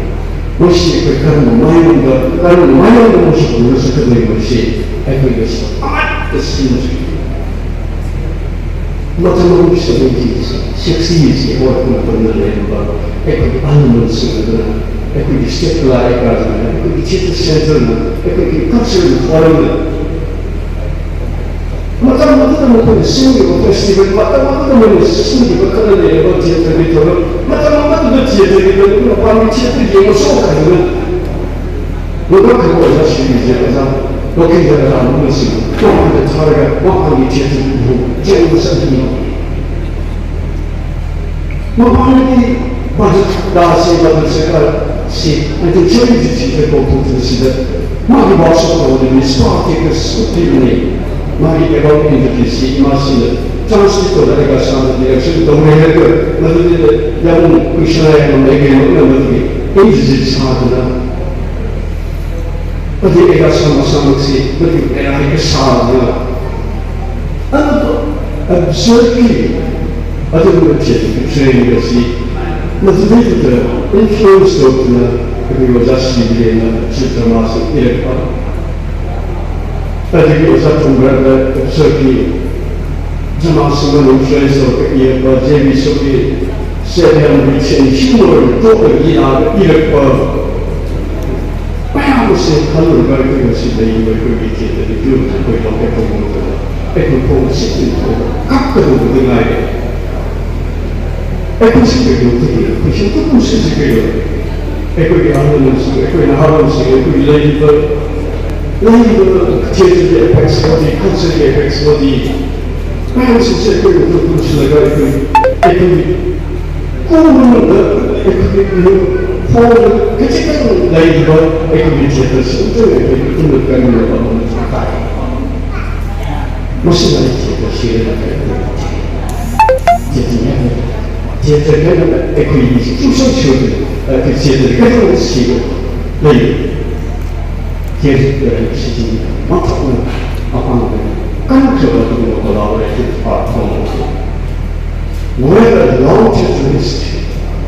ꯃꯁꯤ ꯑꯩꯈꯣꯏ ꯀꯔꯝꯕ ꯃꯥꯏꯌꯣꯛꯗ, ꯀꯔꯝꯕ ꯃꯥꯏꯌꯣꯛꯗ ꯃꯁꯤ ꯄꯨꯔ ꯆꯠꯀꯗꯣꯏꯅꯣ ꯍꯥꯏꯕꯁꯤ ꯑꯩꯈꯣꯏ ꯃꯁꯤ ꯑꯃꯠꯇ ꯁꯤꯟꯗ꯭ꯔꯤ꯫ ꯃꯇꯝ ꯑꯃ ꯁꯚꯦꯟꯇꯤꯁ, ꯁꯤꯛꯁꯇꯤꯁꯀꯤ ꯍꯧꯔꯛꯄ ꯃꯇꯝꯗ ꯂꯩꯔꯝꯕ ꯑꯩꯈꯣꯏꯒꯤ ꯑꯍꯜ ꯂꯃꯟꯁꯤꯡ ꯑꯗꯨꯅ ꯑꯩꯈꯣꯏꯒꯤ ꯁ꯭ꯇꯦꯠ ꯀꯂꯥ ꯑꯦꯀꯥꯗꯃꯤꯅ, ꯑꯩꯈꯣꯏꯒꯤ ꯊꯤꯌꯦꯇꯔ ꯁꯦꯟꯇꯔꯅ, ꯑꯩꯈꯣꯏꯒꯤ ꯀꯜꯆꯔꯦꯜ ꯐꯣꯔꯝꯅ ꯃꯇꯝ ꯑꯗꯨꯗ ꯃꯈꯣꯏꯅ ꯁꯤꯟꯈꯤꯕ ꯐꯦꯁꯇꯤꯚꯦꯜ, ꯃꯇꯝ ꯑꯗꯨꯗ ꯃꯣꯏꯅ ꯁꯤꯟꯈꯤꯕ ꯈꯔ ꯂꯩꯔꯕ ꯊꯤꯌꯦꯇꯔꯒꯤ ꯊꯧꯔꯝ, ꯃꯇꯝ ꯑꯃꯗꯨꯗ ꯊꯤꯌꯦꯇꯔꯒꯤ ꯊꯧꯔꯝ, ꯃꯄꯥꯟꯒꯤ ꯊꯤꯌꯦꯇꯔ ꯌꯦꯡꯕꯁꯨ ꯍꯥꯏꯗꯅ ꯃꯈꯣꯏ ꯈꯔ ꯑꯣꯖꯥꯁꯤꯡꯒꯤ ꯖꯒꯥꯗ ꯂꯣꯀꯦꯜꯗ ꯂꯥꯛꯂꯝꯕꯁꯤꯡ ꯃꯄꯥꯟꯗ ꯊꯥꯔꯒ ꯃꯄꯥꯟꯒꯤ ꯊꯤꯌꯦꯇꯔꯕꯨ ꯌꯦꯡꯕ ꯆꯠꯍꯟꯕ꯫ ꯃꯄꯥꯟꯗꯒꯤ ꯕꯖꯦꯠ ꯂꯥꯛꯑꯁꯤ, ꯕꯖꯦꯠꯁꯦ ꯈꯔ ꯁꯤ ꯑꯗꯨ ꯆꯦꯔꯤꯇꯤ ꯊꯤꯕ ꯀꯧꯊꯣꯛꯄꯁꯤꯗ ꯃꯥꯒꯤ ꯋꯥꯔꯛꯁꯣꯞ ꯇꯧꯕꯗ ꯃꯤꯁ ꯄꯥꯔꯇꯤ ꯀꯁꯨ ꯄꯤꯕꯅꯤ꯫ ꯃꯥꯒꯤ ꯑꯦꯕꯜ ꯏꯟꯗꯤꯀꯦꯁꯤ ꯏꯃꯥꯁꯤꯅ ꯇ꯭ꯔꯥꯟꯁꯂꯦꯠ ꯇꯧꯔꯒ ꯁꯥꯟꯅ ꯗꯤꯔꯦꯛꯁꯟ ꯇꯧꯔꯦ ꯍꯥꯏꯔꯒ ꯃꯗꯨꯗ ꯌꯥꯝ ꯀꯨꯏꯁꯅ ꯌꯥꯝ ꯂꯩꯒꯦ ꯃꯗꯨꯒꯤ ꯑꯩꯁꯤ ꯁꯥꯗꯅ ꯑꯗꯨ ꯑꯩꯒ ꯁꯥ ꯃꯁꯥꯃꯛꯁꯤ ꯃꯗꯨ ꯀꯌꯥ ꯍꯦꯛꯇ ꯁꯥꯗꯅ ꯑꯗꯨ ꯑꯦꯕꯁꯔꯗꯂꯤ ꯑꯗꯨꯒꯨꯝꯕ ꯊꯤꯌꯦꯇꯔꯒꯤ ꯇ꯭ꯔꯦꯟ ꯑꯁꯤ ꯃꯗꯨꯗꯩꯗꯨꯗ ꯏꯟꯐ꯭ꯂꯨꯌꯦꯟꯁ ꯇꯧꯗꯨꯅ ꯑꯩꯈꯣꯏ ꯑꯣꯖꯥ ꯁꯤꯕꯤꯔꯦꯅ ꯆꯤꯇ꯭ꯔꯃꯥꯁꯤ ꯏꯔꯛꯄ꯫ ꯑꯗꯒꯤ ꯑꯣꯖꯥ ꯊꯣꯡꯕ꯭ꯔꯥꯗ ꯑꯦꯕꯁꯔꯗꯂꯤ ꯖꯃꯥꯁꯤꯡꯅ ꯏꯟꯐ꯭ꯂꯨꯌꯦꯟꯁ ꯇꯧꯔꯒ ꯏꯔꯛꯄ ꯖꯦ ꯕꯤ ꯁꯣꯒꯤ ꯁꯦꯠ ꯌꯥꯝ ꯔꯤꯆꯦꯟ ꯁꯤꯡ ꯑꯣꯏꯅ ꯇꯣꯛꯂꯒ ꯏꯔꯛꯑꯒ ꯏꯔꯛꯄ ꯃꯌꯥꯝ ꯑꯁꯦ ꯈꯜꯂꯨꯔꯒ ꯑꯩꯈꯣꯏ ꯉꯁꯤ ꯂꯩꯔꯤꯕ ꯑꯩꯈꯣꯏꯒꯤ ꯊꯤꯌꯦꯇꯔꯒꯤ ꯐꯤꯕꯝꯁꯦ ꯑꯩꯈꯣꯏ ꯂꯧꯊꯣꯛꯄ ꯉꯝꯗꯅ ꯑꯩꯈꯣꯏ ꯈꯣꯡ ꯁꯤꯠꯇꯨꯅ ꯊꯣꯛꯑꯒ ꯀꯞꯀꯗꯧꯕꯗ ꯉꯥꯏꯔꯦ꯫ ꯑꯩꯈꯣꯏꯁꯤ ꯀꯩꯗꯧꯕꯒꯤ ꯑꯩꯈꯣꯏꯁꯤ ꯑꯗꯨꯝ ꯄꯨꯟꯁꯤꯁꯤ ꯀꯩꯗꯧꯔꯦ? ꯑꯩꯈꯣꯏꯒꯤ ꯑꯍꯜ ꯂꯃꯟꯁꯤꯡ, ꯑꯩꯈꯣꯏ ꯅꯍꯥꯔꯣꯜꯁꯤꯡ, ꯑꯩꯈꯣꯏꯒꯤ ꯂꯩꯔꯤꯕ ꯂꯩꯔꯤꯕ ꯊꯤꯌꯦꯇꯔꯒꯤ ꯑꯦꯄꯦꯛꯁ ꯕꯣꯗꯤ, ꯀꯜꯆꯔꯒꯤ ꯑꯦꯄꯦꯛꯁ ꯕꯣꯗꯤ ꯃꯌꯥꯝꯁꯤꯡꯁꯦ ꯑꯩꯈꯣꯏ ꯃꯈꯣꯏ ꯄꯨꯟꯁꯤꯜꯂꯒ ꯑꯩꯈꯣꯏ ꯑꯩꯈꯣꯏꯒꯤ ꯀꯣꯛ ꯃꯅꯨꯡꯗ ꯑꯩꯈꯣꯏꯒꯤ ꯐꯣꯟ ꯈꯖꯤꯛꯇꯪ ꯂꯩꯔꯤꯕ ꯑꯩꯈꯣꯏꯒꯤ ꯊꯤꯌꯦꯇꯔꯁꯤ ꯑꯃꯨꯛꯇꯪ ꯑꯩꯈꯣꯏꯒꯤ ꯄꯨꯟꯅ ꯀꯟꯅꯕ ꯑꯃ ꯃꯊꯧ ꯇꯥꯏ꯫ ꯃꯁꯤꯅ ꯑꯩ ꯊꯤꯌꯦꯇꯔ ꯁꯤꯔꯦꯅ ꯈꯜꯂꯤ꯫ ꯊꯤꯌꯦꯇꯔ ꯍꯥꯏꯕ, ꯊꯤꯌꯦꯇꯔ ꯍꯥꯏꯕ ꯑꯩꯈꯣꯏꯒꯤ ꯏꯟꯁꯇꯤꯇ꯭ꯌꯨꯁꯟ ꯁꯤꯕ, ꯑꯩꯈꯣꯏ ꯊꯤꯌꯦꯇꯔ ꯈꯛꯇꯪ ꯁꯤꯕ ꯂꯩ꯫ ꯊꯤꯌꯦꯇꯔ ꯍꯥꯏꯕꯁꯤꯗꯤ ꯃꯊꯧꯅ ꯑꯄꯥꯝꯕ ꯀꯟꯈ꯭ꯔꯕ ꯑꯗꯨꯒꯨꯝꯕ collaborative art form ꯑꯃꯅꯤ꯫ Whether long term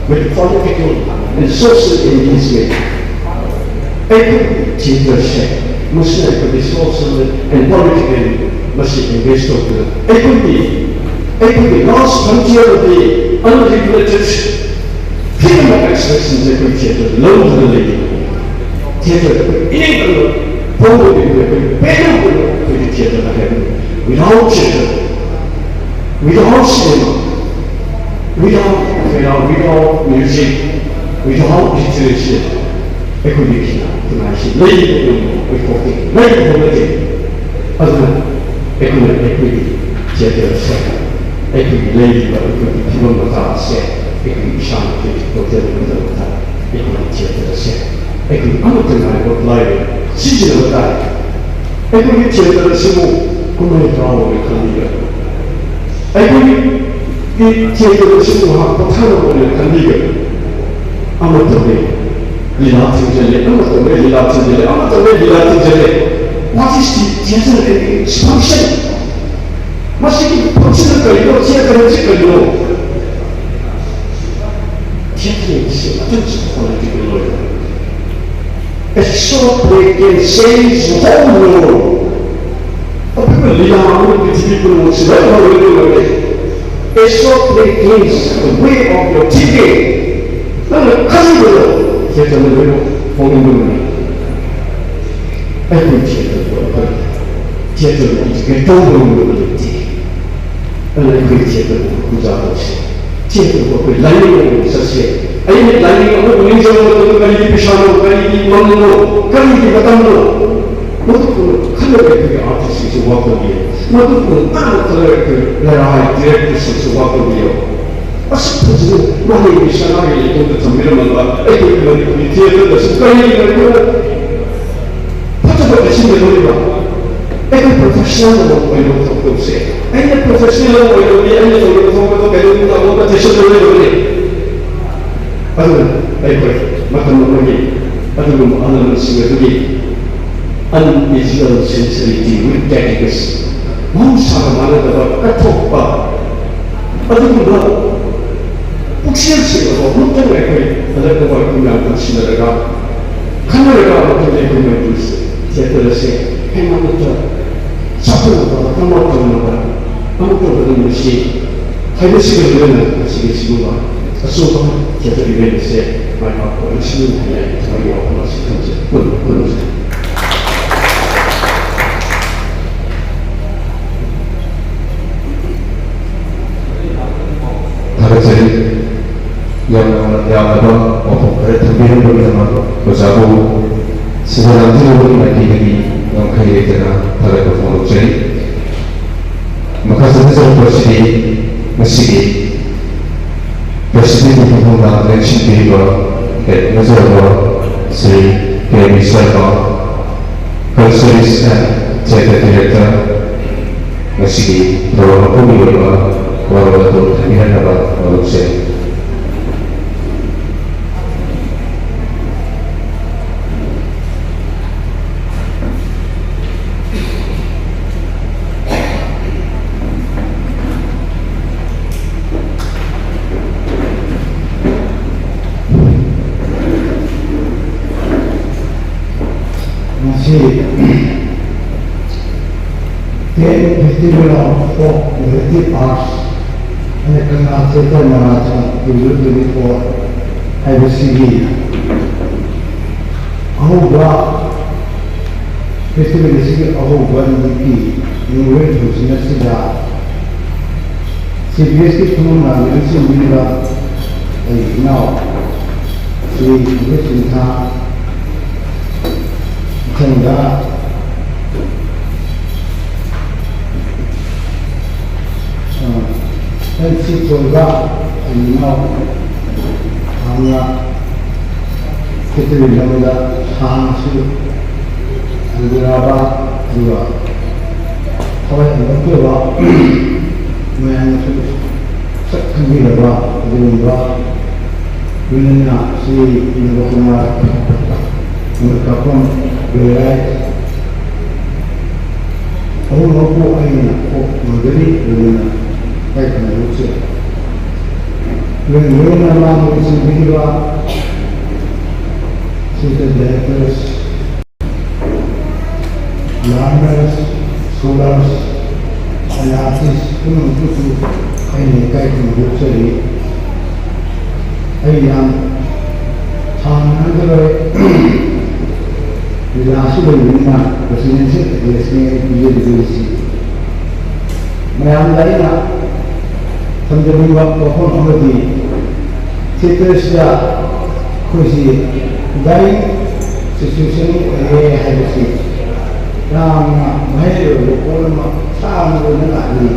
with political and social engagement, ꯑꯩꯈꯣꯏꯒꯤ ꯊꯤꯌꯦꯇꯔꯁꯦ ꯃꯁꯤꯅ ꯑꯩꯈꯣꯏꯒꯤ social and political ꯃꯁꯤ engage ꯇꯧꯗꯨꯅ ꯑꯩꯈꯣꯏꯒꯤ ꯑꯩꯈꯣꯏꯒꯤ last frontier of the unregulated freedom of expression ꯁꯦ ꯑꯩꯈꯣꯏ ꯊꯤꯌꯦꯇꯔ ꯂꯧꯗꯨꯅ ꯂꯩꯔꯤꯕꯅꯤ꯫ ꯊꯤꯌꯦꯇꯔ ꯑꯩꯈꯣꯏ ꯏꯅꯤꯡꯇꯝꯅ ꯐꯣꯡꯗꯣꯛꯂꯤꯕ ꯑꯩꯈꯣꯏ ꯄꯦꯟꯅ ꯑꯩꯈꯣꯏꯒꯤ ꯊꯤꯌꯦꯇꯔ ꯍꯥꯏꯕꯅꯤ꯫ Without theater, without cinema, without opera, without music, without literature, ꯑꯩꯈꯣꯏꯒꯤ ꯈꯨꯟꯅꯥꯏꯁꯤ ꯂꯩꯕ ꯉꯝꯕ ꯑꯣꯏꯊꯣꯛꯇꯦ, ꯂꯩꯕ ꯍꯧꯅꯗꯦ꯫ ꯑꯗꯨꯅ ꯑꯩꯈꯣꯏꯅ ꯑꯩꯈꯣꯏꯒꯤ ꯊꯤꯌꯦꯇꯔꯁꯦ, ꯑꯩꯈꯣꯏꯒꯤ ꯂꯩꯔꯤꯕ ꯑꯩꯈꯣꯏꯒꯤ ꯐꯤꯕꯝ ꯃꯆꯥ ꯑꯁꯦ ꯑꯩꯈꯣꯏ ꯏꯁꯥꯃꯛꯀꯤ ꯂꯧꯖꯕꯒꯤꯗꯃꯛꯇ ꯑꯩꯈꯣꯏꯒꯤ ꯊꯤꯌꯦꯇꯔꯁꯦ ꯑꯩꯈꯣꯏ ꯑꯃꯠꯇ ꯉꯥꯏꯕ ꯂꯥꯏꯔꯕ ꯁꯤꯖꯤꯟꯅꯕ ꯇꯥꯏ꯫ ꯑꯩꯈꯣꯏꯒꯤ ꯊꯤꯌꯦꯇꯔ ꯑꯁꯤꯕꯨ ꯀꯨꯝꯍꯩ ꯍꯔꯥꯎ ꯑꯣꯏꯅ ꯈꯟꯕꯤꯒꯅꯨ꯫ ꯑꯩꯈꯣꯏꯒꯤ ꯊꯤꯌꯦꯇꯔ ꯑꯁꯤꯕꯨ ꯉꯥꯏꯍꯥꯛ ꯄꯣꯊꯥꯅꯕ ꯑꯣꯏꯅ ꯈꯟꯕꯤꯒꯅꯨ꯫ ꯑꯃ ꯇꯧꯔꯦ, ꯂꯤꯂꯥ ꯊꯤꯡꯖꯤꯜꯂꯦ, ꯑꯃ ꯇꯧꯔꯦ, ꯂꯤꯂꯥ ꯊꯤꯡꯖꯤꯜꯂꯦ, ꯑꯃ ꯇꯧꯔꯦ, ꯂꯤꯂꯥ ꯊꯤꯡꯖꯤꯜꯂꯦ꯫ What is the theater and its function? ꯃꯁꯤꯒꯤ function ꯀꯔꯤꯅꯣ? ꯊꯤꯌꯦꯇꯔ ꯍꯥꯏꯕꯁꯤ ꯀꯔꯤꯅꯣ? ꯊꯤꯌꯦꯇꯔ ꯍꯥꯏꯕꯁꯤ ꯃꯊꯪ ꯆꯠꯊꯣꯛꯄ ꯂꯩꯇꯦ, ꯂꯣꯏꯔꯦ꯫ A short play can change the whole world. ꯑꯄꯤꯛꯄ ꯂꯤꯂꯥ ꯑꯃꯅ ꯄ꯭ꯔꯤꯊꯤꯕꯤ ꯄꯨꯝꯅꯃꯛꯁꯤ ꯂꯣꯏ ꯂꯧꯔꯣꯏ, ꯂꯣꯏ ꯂꯧꯔꯣꯏ꯫ A short play changes the way of your thinking. ꯅꯪꯅ ꯈꯜꯂꯤꯕꯗꯣ ꯊꯤꯌꯦꯇꯔꯅ ꯂꯣꯏꯅ ꯍꯣꯡꯍꯟꯕ ꯉꯝꯃꯤ꯫ ꯑꯩꯈꯣꯏ ꯊꯤꯌꯦꯇꯔꯗꯣ ꯑꯩꯈꯣꯏ ꯊꯤꯌꯦꯇꯔ ꯑꯃ ꯏꯟꯇꯤꯒ꯭ꯔꯦꯠ ꯇꯧꯕ ꯉꯝꯗꯕ ꯂꯩꯇꯦ꯫ ꯑꯗꯨꯅ ꯑꯩꯈꯣꯏ ꯊꯤꯌꯦꯇꯔꯕꯨ ꯄꯨꯖꯥ ꯇꯧꯁꯤ꯫ ꯊꯤꯌꯦꯇꯔꯕꯨ ꯑꯩꯈꯣꯏ ꯂꯥꯏꯅꯤꯡ ꯑꯣꯏꯅ ꯆꯠꯁꯤ꯫ ꯑꯩꯅ ꯂꯥꯏꯅꯤꯡ ꯑꯃꯕꯨ ꯅꯤꯡꯖꯕ ꯃꯇꯝꯗ ꯀꯔꯤꯒꯤ ꯄꯩꯁꯥꯅꯣ, ꯀꯔꯤꯒꯤ ꯃꯪꯅꯣ, ꯀꯔꯤꯒꯤ ꯃꯇꯝꯅꯣ? ꯃꯗꯨ ꯄꯨꯝꯅꯃꯛ ꯈꯜꯂꯒ ꯑꯩꯈꯣꯏꯒꯤ ꯑꯥꯔꯇꯤꯁꯁꯤꯡꯁꯨ ꯋꯥꯛ ꯇꯧꯕꯤꯌꯨ꯫ ꯃꯗꯨ ꯄꯨꯝꯅꯃꯛ ꯈꯜꯂꯒ ꯑꯩꯈꯣꯏ ꯂꯩꯔꯥꯏ ꯗꯤꯔꯦꯛꯇꯔꯁꯤꯡꯁꯨ ꯋꯥꯛ ꯇꯧꯕꯤꯌꯨ꯫ ꯑꯁꯨꯛ ꯐꯖꯅ ꯃꯥꯂꯦꯝꯒꯤ ꯁꯅꯥꯒꯤ ꯂꯩꯀꯣꯜꯗ ꯊꯝꯕꯤꯔꯝꯃꯕ ꯑꯩꯈꯣꯏꯒꯤ ꯃꯅꯤꯄꯨꯔꯤ theatreꯗꯁꯨ ꯀꯔꯤꯒꯤꯅꯣ ꯑꯩꯈꯣꯏꯅ ꯐꯠꯇꯕ ꯂꯩꯁꯤꯟꯒꯗꯧꯔꯤꯕ? ꯑꯩꯈꯣꯏ professional ꯑꯃ ꯑꯣꯏꯅꯕ ꯊꯕꯛ ꯇꯧꯁꯦ꯫ ꯑꯩꯅ professional ꯑꯃ ꯑꯣꯏꯔꯕꯗꯤ ꯑꯩꯅ ꯇꯧꯔꯤꯕ ꯊꯕꯛ ꯑꯗꯨ ꯀꯩꯗꯧꯅꯨꯡꯗ ꯑꯃꯨꯛ attention ꯂꯧꯔꯣꯏꯗꯕꯅꯤ꯫ ꯑꯗꯨꯅ ꯑꯩꯈꯣꯏ ꯃꯇꯝ ꯑꯃꯒꯤ ꯑꯗꯨꯒꯨꯝꯕ ꯑꯍꯜ ꯂꯃꯟꯁꯤꯡ ꯑꯗꯨꯒꯤ unequivocal sincerity with categories, ꯃꯍꯧꯁꯥꯒ ꯃꯥꯟꯅꯗꯕ ꯀꯠꯊꯣꯛꯄ, ꯑꯗꯨꯒꯨꯝꯕ ꯄꯨꯛꯆꯦꯜ ꯁꯦꯡꯕ ꯑꯃꯨꯛꯇꯪ ꯑꯩꯈꯣꯏ ꯍꯟꯗꯛ ꯅꯈꯣꯏ ꯄꯨꯝꯅꯃꯛ ꯄꯨꯟꯁꯤꯟꯅꯔꯒ ꯈꯟꯅꯔꯒ ꯑꯃꯨꯛꯇꯪ ꯑꯩꯈꯣꯏ ꯃꯅꯤꯄꯨꯔ theatre ꯑꯁꯦ ꯍꯦꯟꯅ ꯑꯃꯨꯛꯇ ꯆꯥꯎꯈꯠꯅꯕ, promote ꯇꯧꯅꯕ ꯑꯃꯨꯛꯇꯪ ꯍꯣꯠꯅꯃꯤꯟꯅꯁꯤ ꯍꯥꯏꯕꯁꯤꯒ ꯂꯣꯏꯅꯅ ꯉꯁꯤꯒꯤ ꯁꯤꯒꯨꯝꯕ ꯑꯆꯧꯕ theatre event ꯑꯁꯦ ꯃꯥꯏ ꯄꯥꯛꯄ ꯑꯣꯏꯍꯟꯁꯅꯨ ꯍꯥꯏꯅ ꯑꯩ ꯊꯃꯣꯏꯒꯤ ꯋꯥꯐꯝ ꯑꯁꯤ ꯊꯝꯖ-, ꯈꯨꯔꯨꯝꯖꯔꯤ꯫ ꯊꯥꯒꯠꯆꯔꯤ꯫ ꯌꯥꯝꯅ ꯌꯥꯝꯂꯕ ꯋꯥꯐꯝ ꯈꯔ ꯊꯝꯕꯤꯔꯝꯕꯒꯤꯗꯃꯛ ꯑꯣꯖꯥꯕꯨ ꯁꯤꯗ ꯂꯥꯡꯖꯔꯤꯕꯒꯤ ꯃꯥꯏꯀꯩꯗꯒꯤ ꯉꯝꯈꯩ ꯂꯩꯇꯅ ꯊꯥꯒꯠꯄ ꯐꯣꯡꯗꯣꯛꯆꯔꯤ꯫ ꯃꯈꯥ ꯆꯠꯊꯖꯔꯛꯄ ꯑꯁꯤꯗꯤ ꯉꯁꯤꯒꯤ ꯐꯦꯁꯇꯤꯚꯦꯜꯒꯤ ꯃꯐꯝꯗ ꯂꯦꯡꯁꯤꯟꯕꯤꯔꯤꯕ head major Shri K B Sharma, Culturist and Theatre Director, ꯉꯁꯤꯒꯤ ꯊꯧꯔꯝ ꯃꯄꯨꯒꯤ ꯑꯣꯏꯕ ꯋꯥꯔꯣꯜ ꯑꯗꯨ ꯊꯝꯕꯤꯍꯟꯅꯕ ꯍꯣꯠꯅꯖꯔꯤ꯫ ꯉꯁꯤ Ten Festival of Folk Narrative Arts and Kangha Theatre Marathon twenty twenty-four ꯍꯥꯏꯕꯁꯤꯒꯤ ꯑꯍꯧꯕ, festival ꯑꯁꯤꯒꯤ ꯑꯍꯧꯕ ꯅꯨꯃꯤꯠꯀꯤ inaugural function ꯑꯁꯤꯗ ꯁꯤ ꯕꯤ ꯑꯦꯁꯀꯤ ꯊꯧꯔꯝ ꯂꯥꯡꯕꯅꯆꯤꯡꯕꯤꯕ ꯑꯩꯒꯤ ꯏꯅꯥꯎ ꯁ꯭ꯔꯤ ꯃꯨꯀꯦꯁ ꯁꯤꯡꯊꯥ, ꯃꯊꯪꯗ, ꯑ, ꯑꯦꯝ ꯁꯤ ꯊꯣꯏꯕ, ꯏꯅꯥꯎ ꯌꯥꯝꯅ ꯈꯦꯇ꯭ꯔꯤ ꯂꯝꯗ ꯁꯥꯡꯅꯁꯨ ꯍꯟꯕꯤꯔꯛꯑꯕ, ꯑꯗꯨꯒ ꯊꯋꯥꯏ ꯍꯟꯗꯣꯛꯆꯕ, ꯃꯌꯥꯝꯅꯁꯨ ꯁꯛ ꯈꯪꯕꯤꯔꯕ ꯑꯗꯨꯒꯨꯝꯕ ꯂꯣꯏꯅꯅ ꯁꯤ ꯅꯕꯀꯨꯃꯥꯔ ꯃꯣꯏ ꯀꯥꯞꯐꯝ ꯂꯣꯏꯔꯥꯏ ꯑꯍꯨꯝꯃꯛꯄꯨ ꯑꯩꯅ ꯀꯣꯛ ꯉꯝꯖꯔꯤ, ꯂꯣꯏꯅꯅ ꯏꯀꯥꯏ ꯈꯨꯝꯅꯕꯁꯨ꯫ ꯂꯣꯏꯅ ꯂꯣꯏꯅꯅ ꯃꯥꯡꯕ ꯆꯤꯡꯕꯤꯔꯤꯕ ꯁꯤꯗ directors, learners, scholars, and artists ꯄꯨꯝꯅꯃꯛꯄꯨꯁꯨ ꯑꯩꯅ ꯏꯀꯥꯏ ꯈꯨꯝꯅꯕ ꯎꯠꯆꯔꯤ꯫ ꯑꯩ ꯌꯥꯝ ꯁꯥꯡꯅ ꯉꯥꯡꯖꯔꯣꯏ꯫ ꯂꯤꯂꯥꯁꯨ ꯂꯩꯕꯅꯤꯅ presidential addressꯅꯤ ꯑꯩ ꯄꯤꯖꯒꯗꯧꯔꯤꯁꯤ꯫ ꯃꯌꯥꯝꯗ ꯑꯩꯅ ꯊꯝꯖꯅꯤꯡꯕ ꯋꯥꯐꯝ ꯑꯃꯗꯤ theatreꯁꯤꯗ ꯑꯩꯈꯣꯏꯁꯤ dying situation ꯑꯣꯏꯔꯦ ꯍꯥꯏꯕꯁꯤ ꯌꯥꯝꯅ ꯃꯍꯩꯔꯣꯏꯕ ꯄꯣꯠ ꯑꯃ ꯁꯥꯡꯅ ꯑꯣꯏꯅ ꯂꯥꯛꯂꯤ꯫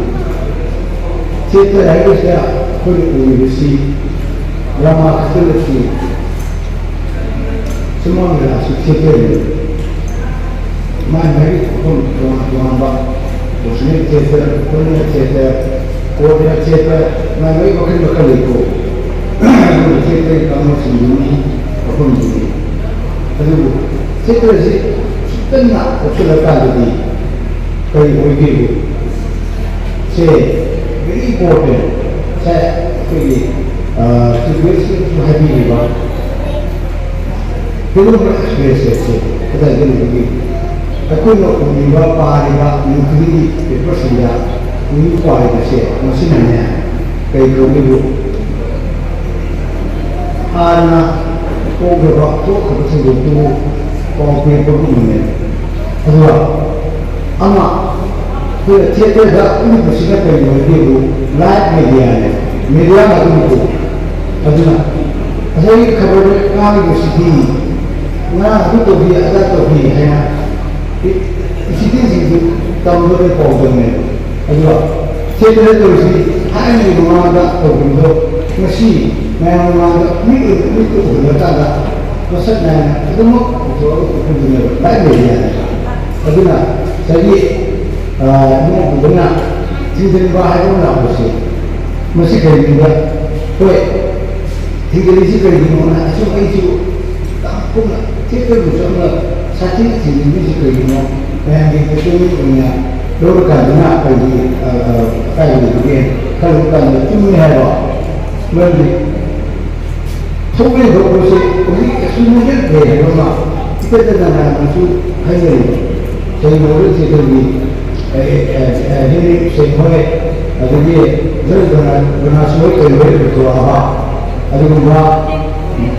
Theatre ꯍꯥꯏꯕꯁꯤꯗ ꯑꯩꯈꯣꯏꯅ ꯎꯔꯤꯕꯁꯤ drama ꯈꯛꯇ ꯅꯠꯇꯦ꯫ ꯁꯨꯃꯥꯡ ꯂꯤꯂꯥꯁꯨ theatreꯅꯤ꯫ ꯃꯥꯏ ꯃꯥꯏꯒꯤ ꯊꯣꯛꯐꯝ ꯇꯣꯉꯥꯟ ꯇꯣꯉꯥꯟꯕ personal theatre, colonial theatre, courtyard theatre, ꯃꯥꯏ ꯃꯥꯏ ꯃꯈꯜ ꯃꯈꯜ ꯂꯩꯀꯣ꯫ ꯑꯗꯨꯒ theatreꯒꯤ ꯀꯥꯡꯂꯨꯞꯁꯤꯡꯗꯨꯅꯤ, ꯃꯐꯝꯗꯨꯅꯤ꯫ ꯑꯗꯨꯕꯨ theatreꯁꯤ ꯈꯤꯇꯪ ꯉꯥꯛ ꯀꯣꯛꯁꯤꯜꯂꯀꯥꯟꯗꯗꯤ ꯀꯔꯤ ꯑꯣꯏꯒꯦꯕꯨ? ꯁꯦ very important꯫ ꯉꯁꯥꯏ ꯑꯩꯈꯣꯏꯒꯤ, ꯑ, Chief Guestꯁꯨ ꯍꯥꯏꯕꯤꯔꯤꯕ film experienceꯁꯦ ꯀꯗꯥꯏꯗ ꯂꯩꯕꯒꯦ? ꯑꯩꯈꯣꯏꯅ ꯎꯔꯤꯕ, ꯄꯥꯔꯤꯕ ꯅꯨꯡꯊꯤꯜꯒꯤ paperꯁꯤꯡꯗ ꯎꯔꯤꯕ, ꯄꯥꯔꯤꯕꯁꯦ ꯃꯁꯤꯅꯅꯦ ꯀꯩ ꯀꯧꯒꯦꯕꯨ? ꯍꯥꯟꯅ ꯄꯣꯛꯈ꯭ꯔꯕ, ꯊꯣꯛꯈ꯭ꯔꯕꯁꯤꯡꯗꯨꯕꯨ ꯄꯥꯎ ꯄꯤꯔꯛꯄꯒꯨꯝꯕꯅꯦ꯫ ꯑꯗꯨꯒ ꯑꯃ, ꯑꯩꯈꯣꯏꯅ theatreꯗ ꯎꯠꯂꯤꯕꯁꯤꯅ ꯀꯔꯤ ꯑꯣꯏꯒꯦꯕꯨ? Live mediaꯅꯦ, media ꯉꯥꯛꯇꯅꯤꯀꯣ꯫ ꯑꯗꯨꯅ ꯉꯁꯥꯏꯒꯤ ꯈꯕꯔꯗ ꯉꯥꯡꯉꯤꯕꯁꯤꯗꯤ ꯉꯔꯥꯡ ꯑꯗꯨ ꯇꯧꯈꯤ, ꯑꯗꯥ ꯇꯧꯈꯤ ꯍꯥꯏꯅ ꯏ-, ꯏꯟꯁꯤꯗꯦꯟꯁꯤꯡꯗꯨ ꯇꯝꯕꯗ ꯄꯥꯎꯗꯝꯅꯦꯕ꯫ ꯑꯗꯨꯒ theatreꯗ ꯇꯧꯔꯤꯁꯤꯗꯤ ꯊꯥꯏꯅꯒꯤ ꯃꯃꯥꯡꯗ ꯇꯧꯈꯤꯕꯗꯣ ꯉꯁꯤ ꯃꯌꯥꯝ ꯃꯃꯥꯡꯗ ꯃꯤꯠ ꯑꯣꯏꯅ ꯃꯤꯠꯇ ꯎꯍꯜꯂꯀꯥꯟꯗ ꯃꯁꯛ ꯅꯥꯏꯅ ꯑꯗꯨꯃꯛ ꯄꯨꯊꯣꯛꯑꯒ ꯎꯠꯄꯗꯨꯅꯦꯕ ꯂꯥꯏꯔꯤꯛ ꯂꯩꯔꯤ ꯍꯥꯏꯅ꯫ ꯑꯗꯨꯅ ꯉꯁꯥꯏꯒꯤ ꯏꯃꯧꯗꯨꯅ ꯊꯤꯡꯖꯤꯟꯕ ꯍꯥꯏꯕ ꯑꯃ ꯂꯥꯛꯄꯁꯦ, ꯃꯁꯤ ꯀꯔꯤꯒꯨꯝꯕ, ꯍꯣꯏ, ꯊꯤꯡꯖꯤꯜꯂꯤꯁꯤ ꯀꯔꯤꯒꯤꯅꯣꯅ ꯑꯁꯨꯝ ꯑꯩꯁꯨ ꯌꯥꯝ ꯀꯨꯞꯅ ꯊꯦꯡꯅꯕꯁꯨ ꯑꯃ ꯁꯥꯊꯤꯅ ꯊꯤꯡꯖꯤꯟꯕꯤꯁꯤ ꯀꯔꯤꯒꯤꯅꯣ? ꯃꯌꯥꯝꯒꯤ entertainment ꯑꯣꯏꯅ ꯂꯧꯔꯀꯥꯟꯗꯅ ꯑꯩꯈꯣꯏꯒꯤ, ꯑ, ꯑ, ꯑꯀꯥꯏꯕ ꯂꯩꯕꯒꯦ ꯈꯜꯂꯨꯕ ꯀꯥꯟꯗ ꯆꯨꯝꯃꯦ ꯍꯥꯏꯕ꯫ ꯃꯔꯝꯗꯤ ꯊꯣꯛꯂꯤꯕ ꯄꯣꯠꯁꯦ ꯍꯧꯖꯤꯛ experimental play ꯍꯥꯏꯕ ꯑꯃ ꯏꯇꯠ ꯇꯠꯇꯅ ꯃꯌꯥꯝꯅꯁꯨ ꯍꯥꯏꯅꯔꯤꯕ꯫ ꯀꯩꯅꯣ ꯍꯧꯖꯤꯛꯁꯦ ꯑꯩꯈꯣꯏꯒꯤ, ꯑꯦ, ꯑꯦ, ꯑꯦ, ꯍꯦꯅꯔꯤ ꯁꯦꯟ ꯍꯣꯏ, ꯑꯗꯒꯤ ꯖꯣꯔꯖ ꯕꯔꯅꯥ-, ꯕꯔꯅꯥꯁ ꯍꯣꯏ ꯀꯩ ꯍꯣꯏ ꯄꯨꯊꯣꯔꯛꯑꯕ ꯑꯗꯨꯒꯨꯝꯕ,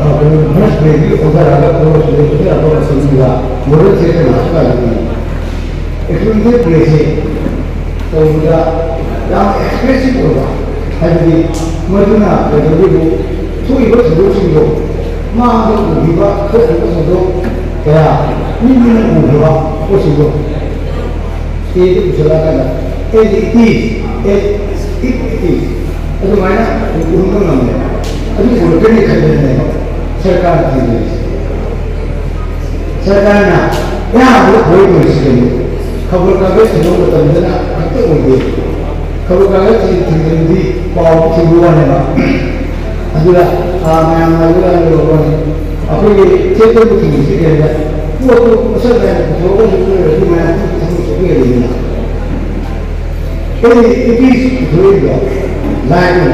ꯑ, ꯀꯩꯅꯣ first grade-ꯗꯒꯤ ꯑꯣꯟꯊꯔꯛꯑꯒ college-ꯇ ꯑꯣꯟꯊꯔꯛꯄ ꯃꯇꯝꯗ modern theatre ꯂꯥꯛꯄ ꯀꯥꯟꯗꯗꯤ experimental play-ꯁꯦ ꯇꯧꯕꯗ ꯌꯥꯝ expressive ꯑꯣꯏꯕ, ꯍꯥꯏꯕꯗꯤ ꯃꯗꯨꯅ ꯀꯩꯗꯧꯒꯦꯕꯨ ꯊꯣꯛꯏꯕ ꯊꯧꯗꯣꯛꯁꯤꯡꯗꯣ, ꯃꯥꯡꯗ ꯎꯈꯤꯕ ꯊꯣꯛꯈꯤꯕ ꯊꯧꯗꯣꯛ ꯀꯌꯥ ꯃꯤ ꯃꯤꯠꯅ ꯎꯈ꯭ꯔꯕ ꯄꯣꯠꯁꯤꯡꯗꯣ stage-ꯇ ꯄꯨꯁꯤꯜꯂꯛꯑꯀꯥꯟꯗ as it is, as if it is, ꯑꯗꯨꯃꯥꯏꯅ ꯎꯍꯟꯕ ꯉꯝꯃꯦ꯫ ꯑꯗꯨ ꯎꯔꯛꯀꯅꯤ ꯈꯟꯕꯗꯅꯦꯕ ꯁꯔꯀꯥꯔꯅ ꯊꯤꯡꯖꯤꯜꯂꯤꯁꯦ꯫ ꯁꯔꯀꯥꯔꯅ ꯑꯌꯥꯝꯕ ꯊꯣꯛꯏ ꯑꯣꯏꯔꯤꯁꯤꯗꯤ ꯈꯕꯔ ꯀꯥꯒꯖ ꯊꯤꯡꯕ ꯃꯇꯝꯗꯅ ꯈꯛꯇ ꯑꯣꯏꯗꯦ꯫ ꯈꯕꯔ ꯀꯥꯒꯖ ꯊꯤꯡ-, ꯊꯤꯡꯖꯤꯟꯕꯗꯤ ꯄꯥꯎꯗꯤ ꯊꯤꯡꯕ ꯋꯥꯅꯦꯕ꯫ ꯑꯗꯨꯗ, ꯑꯥ, ꯃꯌꯥꯝꯅ ꯑꯗꯨꯗ ꯍꯥꯏꯕ ꯋꯥꯅꯤ꯫ ꯑꯩꯈꯣꯏꯒꯤ ꯊꯤꯌꯦꯇꯔꯕꯨ ꯊꯤꯡꯕꯁꯤ ꯀꯩꯗ ꯄꯣꯠꯇꯨ ꯃꯁꯛ ꯅꯥꯏꯅ ꯄꯨꯊꯣꯛꯑꯒꯁꯨ ꯑꯣꯏꯔꯗꯤ ꯃꯌꯥꯝ ꯄꯨꯟꯅ ꯊꯕꯛ ꯆꯠꯄ ꯌꯥꯏꯗꯅ꯫ ꯑꯩ ꯏꯄꯤꯁ ꯄꯨꯊꯣꯛꯏꯕ ꯂꯥꯏꯅ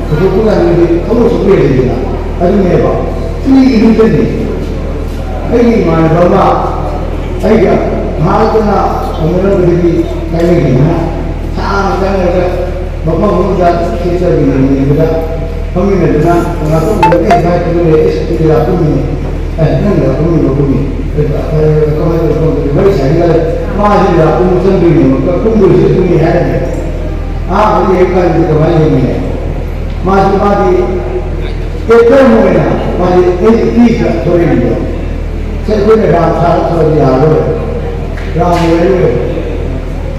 ꯄꯨꯊꯣꯛꯄ ꯀꯥꯟꯗꯗꯤ ꯊꯕꯛ ꯆꯠꯄ ꯌꯥꯏꯗꯅ꯫ ꯑꯗꯨꯅꯦꯕ꯫ ꯁꯤ ꯏꯍꯨꯝꯗꯅꯤ꯫ ꯑꯩꯒꯤ ꯏꯃꯥꯟꯅꯕ ꯑꯃ ꯑꯩꯒ ꯉꯥꯏꯍꯥꯛꯇꯅ ꯎꯅꯔꯝꯕꯗꯒꯤ ꯀꯥꯏꯅꯈꯤꯕꯅ ꯁꯥꯡꯅ ꯆꯪꯉꯒ ꯃꯐꯝ ꯑꯃꯗ ꯊꯤꯌꯦꯇꯔꯒꯤ ꯌꯦꯡꯕꯗ ꯐꯝꯃꯤꯟꯅꯗꯨꯅ ꯉꯥꯛꯇꯪ ꯎꯅꯕ ꯍꯦꯛ ꯍꯥꯏꯔꯛꯄꯗꯨꯅꯦ, "ꯑꯦꯁ, ꯑꯗꯨꯗꯤ ꯂꯥꯛꯀꯨꯝꯃꯤꯅꯦ꯫ ꯑꯦ, ꯅꯪ ꯂꯥꯛꯀꯨꯝꯃꯤꯕ ꯀꯨꯝꯃꯤ꯫ ꯑꯦ, ꯀꯃꯥꯏꯅ ꯇꯧꯕ ꯈꯪꯗꯦ, ꯋꯥꯔꯤ ꯁꯥꯟꯅꯔꯤꯉꯩꯗ ꯃꯥꯁꯤ ꯂꯥꯛꯀꯨꯝꯕ ꯆꯪꯗꯣꯏꯅꯦꯕ, ꯀꯨꯝꯗꯣꯏꯁꯦ ꯑꯗꯨꯅꯤ" ꯍꯥꯏꯔꯝꯃꯦ꯫ ꯑꯍꯥꯟꯕꯗ ꯌꯦꯡꯉꯀꯥꯟꯗꯗꯤ ꯀꯃꯥꯏꯅ ꯌꯦꯡꯉꯤꯅꯦ? ꯃꯥꯁꯤ, ꯃꯥꯗꯤ ꯑꯦꯛꯇꯔ ꯑꯃ ꯑꯣꯏꯅ ꯃꯥꯗꯤ ꯑꯩ ꯏꯄꯤꯁꯤꯗ ꯊꯣꯛꯂꯛꯏꯅꯦꯕ꯫ ꯁꯦ, ꯑꯩꯈꯣꯏꯅ ꯔꯥꯝ ꯁꯥꯔ ꯊꯣꯛꯂꯛꯑꯗꯤ ꯌꯥꯔꯔꯣꯏ꯫ ꯔꯥꯝ ꯑꯣꯏꯔꯔꯣꯏ꯫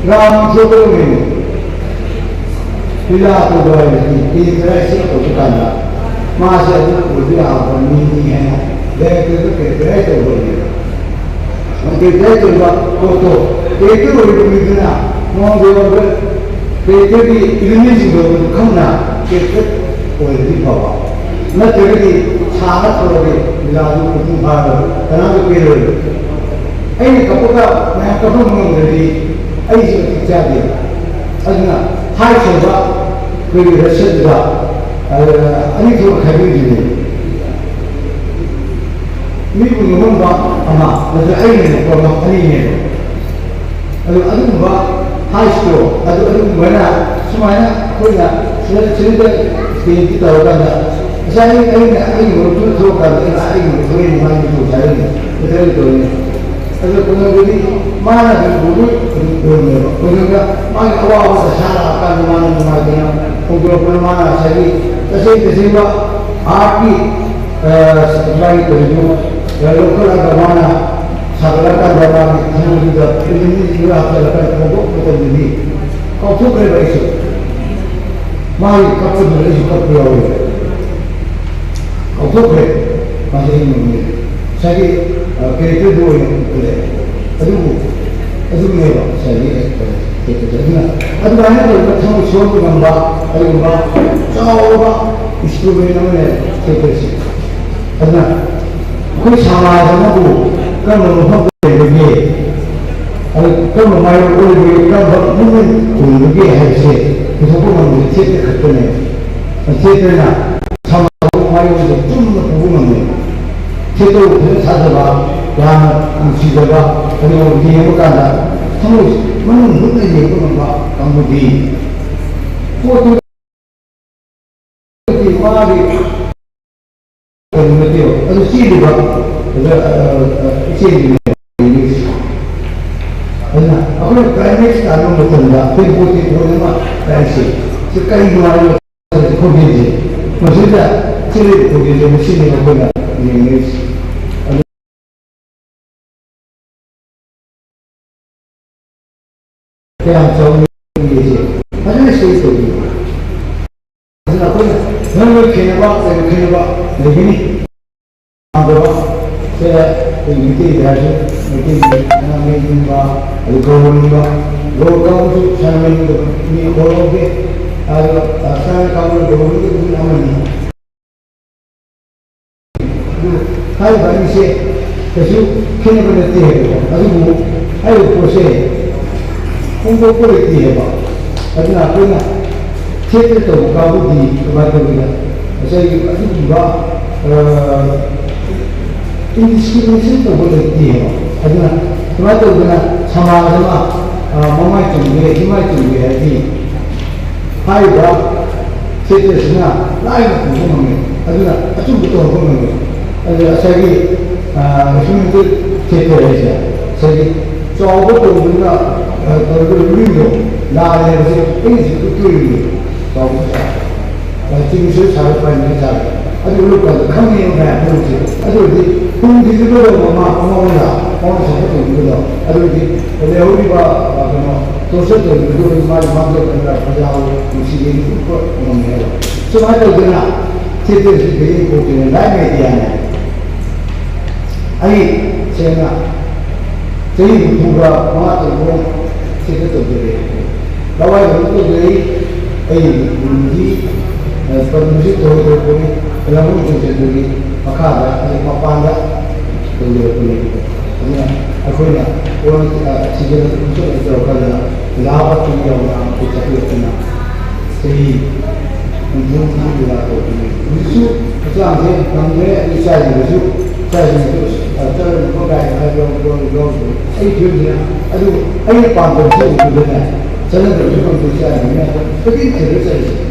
ꯔꯥꯝ ꯊꯣꯛꯀꯗꯧꯅꯤꯅꯦ꯫ ꯂꯤꯂꯥ ꯇꯧꯕ ꯍꯥꯏꯕꯁꯤ ꯀꯦꯔꯦꯛꯇꯔꯥꯏꯁ ꯇꯧꯕ ꯀꯥꯟꯗ ꯃꯥꯁꯦ ꯑꯗꯨ ꯑꯣꯏꯕ ꯌꯥꯕ ꯃꯤꯅꯤ ꯍꯥꯏꯅ ꯗꯥꯏꯔꯦꯛꯇꯔꯗ ꯀꯦꯔꯦꯛꯇꯔꯥꯏꯁ ꯇꯧꯕꯅꯦꯕ꯫ ꯀꯦꯔꯦꯛꯇꯔꯥꯏꯁ ꯇꯧꯕ ꯄꯣꯠꯇꯣ ꯀꯦꯔꯦꯛꯇꯔ ꯑꯣꯏꯔꯤꯕ ꯃꯤꯗꯨꯅ ꯃꯉꯣꯟꯗ ꯌꯥꯎꯔꯤꯕ ꯀꯦꯔꯦꯛꯇꯔꯒꯤ ꯏꯂꯤꯃꯦꯟꯁꯤꯡꯗꯣ ꯑꯗꯨ ꯈꯪꯅ ꯀꯦꯔꯦꯛꯇꯔ ꯑꯣꯏꯔꯗꯤ ꯐꯕ, ꯅꯠꯇ꯭ꯔꯒꯗꯤ ꯁꯥꯅ ꯇꯧꯔꯗꯤ ꯂꯤꯂꯥꯗꯨ ꯃꯄꯨꯡ ꯐꯥꯔꯣꯏ, ꯀꯅꯥꯝꯇ ꯄꯦꯜꯂꯣꯏ꯫ ꯑꯩꯅ ꯀꯞꯄꯒ ꯃꯌꯥꯝ ꯀꯞꯍꯟꯕ ꯉꯝꯗ꯭ꯔꯗꯤ ꯑꯩꯁꯨ ꯃꯇꯤꯛ ꯆꯥꯗꯦ꯫ ꯑꯗꯨꯅ ꯍꯥꯏ ꯁꯦꯡꯕ ꯑꯩꯈꯣꯏꯒꯤ ꯔꯁꯤꯌꯥꯗ, ꯑ, ꯑꯅꯤ ꯊꯣꯛꯅ ꯈꯥꯏꯗꯣꯛꯏꯗꯨꯅꯤ꯫ ꯃꯤꯕꯨ ꯅꯣꯛꯍꯟꯕ ꯑꯃ, ꯅꯠꯇ꯭ꯔꯒ ꯑꯩꯅ ꯅꯣꯛꯄ ꯑꯃ, ꯑꯅꯤꯅꯦꯕ꯫ ꯑꯗꯨ ꯑꯗꯨꯒꯨꯝꯕ ꯍꯥꯏꯁꯤꯀꯣ, ꯑꯗꯨ ꯑꯗꯨꯒꯨꯝꯕꯅ ꯁꯨꯃꯥꯏꯅ ꯑꯩꯈꯣꯏꯅ ꯁꯤꯗ ꯁꯤꯗ ꯁ꯭ꯀꯦꯟꯁꯤ ꯇꯧꯔꯀꯥꯟꯗ ꯉꯁꯥꯏ ꯑꯩꯅ ꯑꯩꯒꯤ ꯃꯔꯨꯞꯇꯨ ꯊꯣꯛꯑꯀꯥꯟꯗ ꯑꯩꯅ ꯑꯩꯒꯤ ꯃꯔꯨꯞ ꯊꯣꯛꯏꯅꯤ ꯃꯥꯒꯤ ꯃꯇꯧ ꯁꯥꯏꯔꯤꯅꯤ ꯃꯊꯪꯒꯤ ꯇꯧꯔꯤꯅꯤ꯫ ꯑꯗꯨ ꯀꯩꯅꯣꯗꯨꯗꯤ ꯃꯥꯅ ꯑꯗꯨꯝ ꯎꯔꯣꯏ ꯑꯗꯨꯝ ꯎꯔꯝꯃꯦꯕ꯫ ꯀꯩꯅꯣꯗ ꯃꯥꯒꯤ ꯑꯋꯥꯕ ꯗꯁꯥ ꯂꯥꯛꯑꯀꯥꯟꯗ ꯃꯥꯅ ꯅꯨꯡꯉꯥꯏꯇꯅ ꯐꯣꯡꯗꯣꯔꯛꯄꯅ ꯃꯥꯅ ꯉꯁꯥꯏꯒꯤ ꯇꯁꯦꯡ ꯇꯁꯦꯡꯕ ꯑꯥꯔꯠꯀꯤ, ꯑ, ꯃꯥꯒꯤ ꯀꯔꯤꯅꯣ, ꯑ, ꯂꯧꯈꯠꯂꯒ ꯃꯥꯅ ꯁꯥꯒꯠꯂꯀꯥꯟꯗ ꯃꯥꯒꯤ ꯊꯃꯣꯏꯗꯨꯗ ꯐꯤꯂꯝꯁꯤꯡꯗꯨ ꯍꯥꯞꯆꯤꯜꯂꯀꯥꯟꯗ ꯐꯣꯡꯗꯣꯛꯄ ꯃꯇꯝꯗꯗꯤ ꯀꯥꯎꯊꯣꯛꯈ꯭ꯔꯦꯕ ꯑꯩꯁꯨ꯫ ꯃꯥꯒꯤ ꯀꯞꯄꯗꯨꯗ ꯑꯩꯁꯨ ꯀꯞꯄ ꯌꯥꯎꯔꯦ꯫ ꯀꯥꯎꯊꯣꯛꯈ꯭ꯔꯦ꯫ ꯃꯥꯁꯦ ꯑꯩ ꯉꯝꯃꯦ꯫ ꯉꯁꯥꯏꯒꯤ, ꯑ, ꯀꯦꯔꯦꯛꯇꯔꯗꯨ ꯑꯣꯏꯅ ꯎꯠꯄ ꯂꯩ꯫ ꯑꯗꯨꯕꯨ ꯑꯗꯨꯝꯅꯦꯕ ꯉꯁꯥꯏꯒꯤ ꯑꯦꯛꯇꯔ, ꯑꯦꯛꯇꯔꯁꯦ꯫ ꯑꯗꯨꯅ ꯑꯗꯨꯃꯥꯏꯅ ꯇꯧꯔꯒ ꯊꯃꯣꯏ ꯁꯣꯛꯍꯟꯕ ꯉꯝꯕ ꯑꯗꯨꯒꯨꯝꯕ ꯆꯥꯎꯔꯕ ꯏꯟꯁꯇ꯭ꯔꯨꯃꯦꯟ ꯑꯃꯅꯦꯕ ꯊꯤꯌꯦꯇꯔꯁꯦ꯫ ꯑꯗꯨꯅ ꯑꯩꯈꯣꯏ ꯁꯃꯥꯖ ꯑꯃꯕꯨ ꯀꯔꯝꯕ ꯃꯐꯝꯗ ꯂꯩꯕꯒꯦ, ꯑꯗꯨ ꯀꯔꯝꯕ ꯃꯥꯏꯌꯣꯛ ꯑꯣꯏꯕꯒꯦ, ꯀꯔꯝꯕ ꯃꯨꯞꯃꯦꯟ ꯑꯣꯏꯕꯒꯦ ꯍꯥꯏꯕꯁꯦ ꯄꯨꯊꯣꯛꯄ ꯉꯝꯕꯁꯦ ꯊꯤꯌꯦꯇꯔ ꯈꯛꯇꯅꯦ꯫ ꯊꯤꯌꯦꯇꯔꯅ ꯁꯃꯥꯖ ꯑꯃꯕꯨ ꯃꯥꯏꯌꯣꯛꯇ ꯆꯨꯝꯅ ꯄꯨꯕ ꯉꯝꯃꯦ꯫ ꯊꯤꯌꯦꯇꯔꯕꯨ ꯐꯖꯅ ꯁꯥꯖꯕ, ꯌꯥꯝꯅ ꯅꯨꯡꯁꯤꯖꯕ, ꯑꯗꯨꯒ ꯌꯦꯡꯕ ꯀꯥꯟꯗ ꯊꯃꯣꯏ ꯃꯅꯨꯡ ꯍꯨꯠꯅ ꯌꯦꯡꯕ ꯉꯝꯕ ꯀꯥꯡꯕꯨꯗꯤ ꯄꯣꯠꯇꯨ ꯃꯥꯒꯤ ꯀꯩꯅꯣ ꯅꯠꯇꯦꯕ, ꯑꯗꯨ ꯆꯦꯜꯂꯤꯕ, ꯑꯗ, ꯑ, ꯑ, ꯆꯦꯜꯂꯤꯕ꯫ ꯑꯗꯨꯅ ꯑꯩꯈꯣꯏꯅ ꯀ꯭ꯂꯥꯏꯃꯦꯛꯁ ꯇꯥꯟꯕ ꯃꯇꯝꯗ ꯑꯩꯈꯣꯏ ꯄꯣꯠ ꯆꯩ ꯄꯣꯠ ꯑꯃ ꯇꯥꯏꯁꯦ꯫ ꯁꯤ ꯀꯔꯤꯅꯣ ꯍꯥꯏꯕ ꯈꯣꯟꯖꯦꯜꯁꯦ, ꯃꯁꯤꯗ ꯆꯦꯜꯂꯤꯕ ꯈꯣꯟꯖꯦꯜꯁꯦ ꯃꯁꯤꯅꯤ ꯑꯩꯈꯣꯏꯅ ꯌꯦꯡꯅꯔꯤꯁꯦ꯫ ꯑꯗꯨ ꯀꯌꯥꯝ ꯆꯥꯎꯅ ꯌꯦꯡꯒꯦꯁꯦ ꯐꯖꯅ ꯁꯦ ꯇꯧꯕꯤꯌꯨ꯫ ꯈꯦꯠꯅꯕ, ꯀꯩꯅꯣ ꯈꯦꯠꯅꯕ ꯂꯩꯒꯅꯤ꯫ ꯄꯥꯝꯗꯕ ꯁꯦ ꯑꯩꯈꯣꯏ ꯃꯩꯇꯩꯒꯤ ꯍꯥꯏꯔꯁꯨ, ꯃꯩꯇꯩꯒꯤ ꯉꯥ ꯃꯩ ꯅꯤꯡꯕ, ꯑꯗꯨ ꯒꯧꯔ ꯅꯤꯡꯕ, ꯒꯧꯔ ꯀꯥꯡꯕꯨꯁꯨ ꯁꯅꯥꯃꯍꯤ ꯅꯤꯡꯗꯕ ꯃꯤ ꯒꯧꯔ ꯂꯧꯗꯦ꯫ ꯑꯗꯨꯒ ꯁꯅꯥꯃꯍꯤ ꯀꯥꯡꯕꯨꯅ ꯒꯧꯔ ꯅꯤꯡꯗꯕ ꯃꯤ ꯑꯃꯅꯤ꯫ ꯑꯗꯨ ꯍꯥꯏꯔꯤꯕ ꯑꯅꯤꯁꯦ ꯀꯩꯁꯨ ꯈꯦꯠꯅꯕ ꯅꯠꯇꯦ ꯍꯥꯏꯕꯀꯣ꯫ ꯑꯗꯨꯕꯨ ꯍꯥꯏꯔꯤꯕ ꯄꯣꯠꯁꯦ ꯐꯣꯡꯗꯣꯛꯄ ꯂꯩꯇꯦ ꯍꯥꯏꯕ꯫ ꯑꯗꯨꯅ ꯑꯩꯈꯣꯏꯅ ꯊꯦꯠꯇ ꯇꯧꯕ ꯀꯥꯡꯕꯨꯗꯤ ꯀꯃꯥꯏꯅ ꯇꯧꯒꯦꯗ, ꯉꯁꯥꯏꯒꯤ ꯑꯗꯨꯒꯨꯝꯕ, ꯑ, ꯏꯟꯗꯤꯁꯀ꯭ꯔꯤꯃꯤꯅꯦꯁꯟ ꯇꯧꯕ ꯂꯩꯇꯦ ꯍꯥꯏꯕ꯫ ꯑꯗꯨꯅ ꯀꯃꯥꯏꯅ ꯇꯧꯗꯅ ꯁꯃꯥꯖ ꯑꯃ, ꯑ, ꯃꯃꯥꯏ ꯆꯨꯝꯒꯦ, ꯏꯃꯥꯏ ꯆꯨꯝꯒꯦ ꯍꯥꯏꯔꯗꯤ ꯍꯥꯏꯔꯤꯕ ꯊꯤꯌꯦꯇꯔꯁꯤꯅ ꯂꯥꯏꯅ ꯄꯨꯕ ꯉꯝꯃꯤ, ꯑꯗꯨꯅ ꯑꯆꯨꯝꯕ ꯇꯧꯍꯟꯕ ꯉꯝꯃꯤ꯫ ꯑꯗꯨꯅ ꯉꯁꯥꯏꯒꯤ, ꯑ, ꯏꯁꯇꯨꯗꯦꯟ ꯊꯤꯌꯦꯇꯔ ꯍꯥꯏꯁꯦ ꯉꯁꯥꯏꯒꯤ ꯆꯥꯎꯕ ꯇꯧꯕꯗꯨꯅ, ꯑ, ꯇꯧꯔꯤꯕ ꯔꯨꯂꯤꯡꯗꯣ ꯂꯥꯜꯂꯦ ꯍꯥꯏꯕꯁꯦ ꯑꯩꯅꯁꯨ ꯎꯠꯇꯣꯔꯤꯕꯅꯤ꯫ ꯆꯥꯎꯕ ꯆꯤꯡꯁꯨ ꯁꯥꯔꯛꯄ ꯍꯥꯏꯅ ꯆꯥꯔꯦ꯫ ꯑꯗꯨ ꯎꯠꯂꯛꯄꯗ ꯈꯪꯉꯦꯕ ꯃꯌꯥꯝ ꯄꯨꯝꯅꯃꯛꯁꯦ꯫ ꯑꯗꯨ ꯑꯣꯏꯔꯗꯤ ꯇꯨꯡꯒꯤꯗꯨꯗ ꯃꯃꯥ ꯑꯃ ꯑꯣꯏꯅ ꯃꯉꯣꯟꯗ ꯁꯞꯄꯣꯔꯠ ꯇꯧꯕꯤꯕꯗꯣ, ꯑꯗꯨ ꯑꯣꯏꯔꯗꯤ ꯂꯩꯍꯧꯔꯤꯕ, ꯑ, ꯀꯩꯅꯣ, ꯇꯣꯔꯆꯔ ꯇꯧꯔꯤꯕꯗꯨ ꯑꯣꯏꯔꯗꯤ ꯃꯥꯒꯤ ꯃꯥꯡꯖꯧꯅꯅ ꯄ꯭ꯔꯖꯥꯕꯨ ꯅꯨꯡꯁꯤꯒꯅꯤ ꯎꯠꯄ ꯉꯝꯃꯦ ꯍꯥꯏꯕ꯫ ꯁꯨꯃꯥꯏꯅ ꯇꯧꯗꯅ ꯊꯤꯌꯦꯇꯔꯁꯤ ꯀꯩꯗꯩ ꯄꯣꯛꯇꯣꯏꯅꯣ? ꯂꯥꯏꯚ ꯃꯦꯗꯤꯌꯥꯅꯦ꯫ ꯑꯩ ꯁꯦꯡꯅ ꯆꯍꯤ ꯍꯨꯝꯐꯨꯒ ꯃꯉꯥ ꯇꯔꯨꯛ ꯊꯤꯌꯦꯇꯔ ꯇꯧꯖꯔꯛꯑꯦ꯫ ꯂꯋꯥꯏꯗ ꯑꯗꯨꯝ ꯇꯧꯖꯔꯛꯏ꯫ ꯑꯩ ꯄꯨꯟꯁꯤ, ꯑ, ꯄꯟꯕꯁꯤ ꯇꯧꯔꯣꯏꯗꯧꯕꯅꯤ꯫ ꯂꯧꯎ ꯁꯤꯡꯎꯕꯒꯤ ꯃꯈꯥꯗ ꯑꯩ ꯃꯄꯥꯟꯗ ꯇꯧꯖꯔꯛꯄꯅꯤ꯫ ꯑꯗꯨꯅ ꯑꯩꯈꯣꯏꯅ ꯑꯣꯜ, ꯑ, ꯁꯤꯖꯟ ꯑꯗꯨꯝ ꯆꯠꯂ ꯇꯧꯔꯀꯥꯟꯗ ꯂꯥꯕ ꯇꯨ ꯌꯥꯎꯅ ꯑꯩꯈꯣꯏ ꯆꯠꯄꯤꯔꯛꯇꯅ ꯆꯍꯤ ꯍꯨꯝꯐꯨ ꯍꯨꯝꯐꯨ ꯂꯥꯛ ꯇꯧꯕꯅꯤ꯫ ꯍꯧꯖꯤꯛꯁꯨ ꯍꯛꯆꯥꯡꯁꯦ ꯉꯝꯗ꯭ꯔꯦ꯫ ꯑꯩ ꯏꯆꯥꯁꯤꯡꯗꯁꯨ, ꯏꯆꯥꯁꯤꯡꯗꯁꯨ, ꯑ, ꯆꯠꯂꯅꯨꯀꯣ ꯀꯥꯏꯅ ꯍꯥꯏꯕ ꯌꯥꯎ-, ꯌꯥꯎ-, ꯌꯥꯎꯗ꯭ꯔꯦ꯫ ꯑꯩ ꯐꯤꯕꯝꯁꯤꯅ ꯑꯗꯨ ꯑꯩꯅ ꯄꯥꯝꯗꯕꯁꯦ ꯎꯕꯗꯅꯦ, ꯆꯠꯅꯗꯕꯁꯨ ꯉꯝꯗꯦ꯫ ꯏꯆꯥꯁꯤꯡꯅ ꯈꯨꯗꯤꯡ ꯊꯤꯜꯂ ꯆꯠꯂꯤꯁꯦ꯫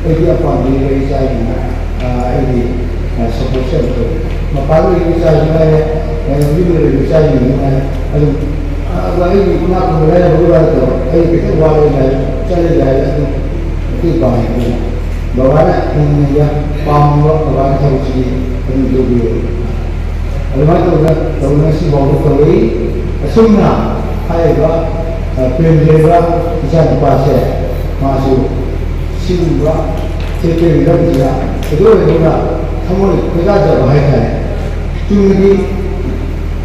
ꯑꯩꯗꯤ ꯌꯥꯝ ꯄꯥꯝꯖꯩ꯫ ꯑꯩ ꯏꯆꯥꯁꯤꯡꯅ, ꯑ, ꯑꯩꯒꯤ, ꯑ, ꯁꯞꯄꯣꯔꯠꯁꯦ ꯌꯥꯝ ꯇꯧꯋꯤ꯫ ꯃꯄꯥꯟꯗ ꯂꯩꯕ ꯏꯆꯥꯁꯨ ꯉꯥꯏꯔꯦ, ꯑ, ꯌꯨꯝꯗ ꯂꯩꯕ ꯏꯆꯥꯁꯤꯡꯁꯨ ꯉꯥꯏꯔꯦ꯫ ꯑꯗꯨꯝ, ꯑ, ꯑꯗꯣ ꯑꯩꯒꯤ ꯏꯅꯥꯛ ꯈꯨꯟꯕ ꯂꯥꯏꯔꯕ ꯋꯥꯗꯣ ꯑꯩ ꯈꯤꯇꯪ ꯋꯥꯔꯦ ꯍꯥꯏꯔꯦ, ꯆꯠꯂꯦ ꯍꯥꯏꯔꯦ, ꯑꯗꯨꯝ ꯃꯇꯦꯡ ꯄꯥꯡꯉꯦ꯫ ꯑꯗꯨꯅ ꯕꯕꯥꯅ ꯍꯤꯡꯅꯤꯡꯉꯩꯗ ꯄꯥꯝꯕ ꯕꯕꯥꯒꯤ ꯊꯕꯛꯁꯤꯗꯤ ꯑꯗꯨꯝ ꯇꯧꯕꯤꯌꯨ꯫ ꯑꯗꯨꯃꯥꯏꯅ ꯇꯧꯗꯅ ꯇꯧꯗꯅ ꯉꯁꯤ ꯐꯥꯎꯕ ꯇꯧꯔꯛꯏ꯫ ꯑꯁꯨꯝꯅ ꯍꯥꯏꯔꯤꯕ, ꯑ, ꯄ꯭ꯔꯦꯝꯖꯩꯕ ꯏꯆꯥꯅꯨꯄꯥꯁꯦ, ꯃꯥꯁꯨ ꯁꯤꯒꯨꯝꯕ ꯁꯦꯀ꯭ꯔꯦꯇꯔꯤꯅ ꯍꯧꯖꯤꯛꯅ ꯊꯣꯏꯗꯣꯛ ꯍꯦꯟꯗꯣꯛꯅ ꯊꯃꯣꯏ ꯈꯣꯏꯗꯥꯖꯕ ꯍꯥꯏꯇꯥꯔꯦ꯫ ꯆꯨꯝꯅꯒꯤ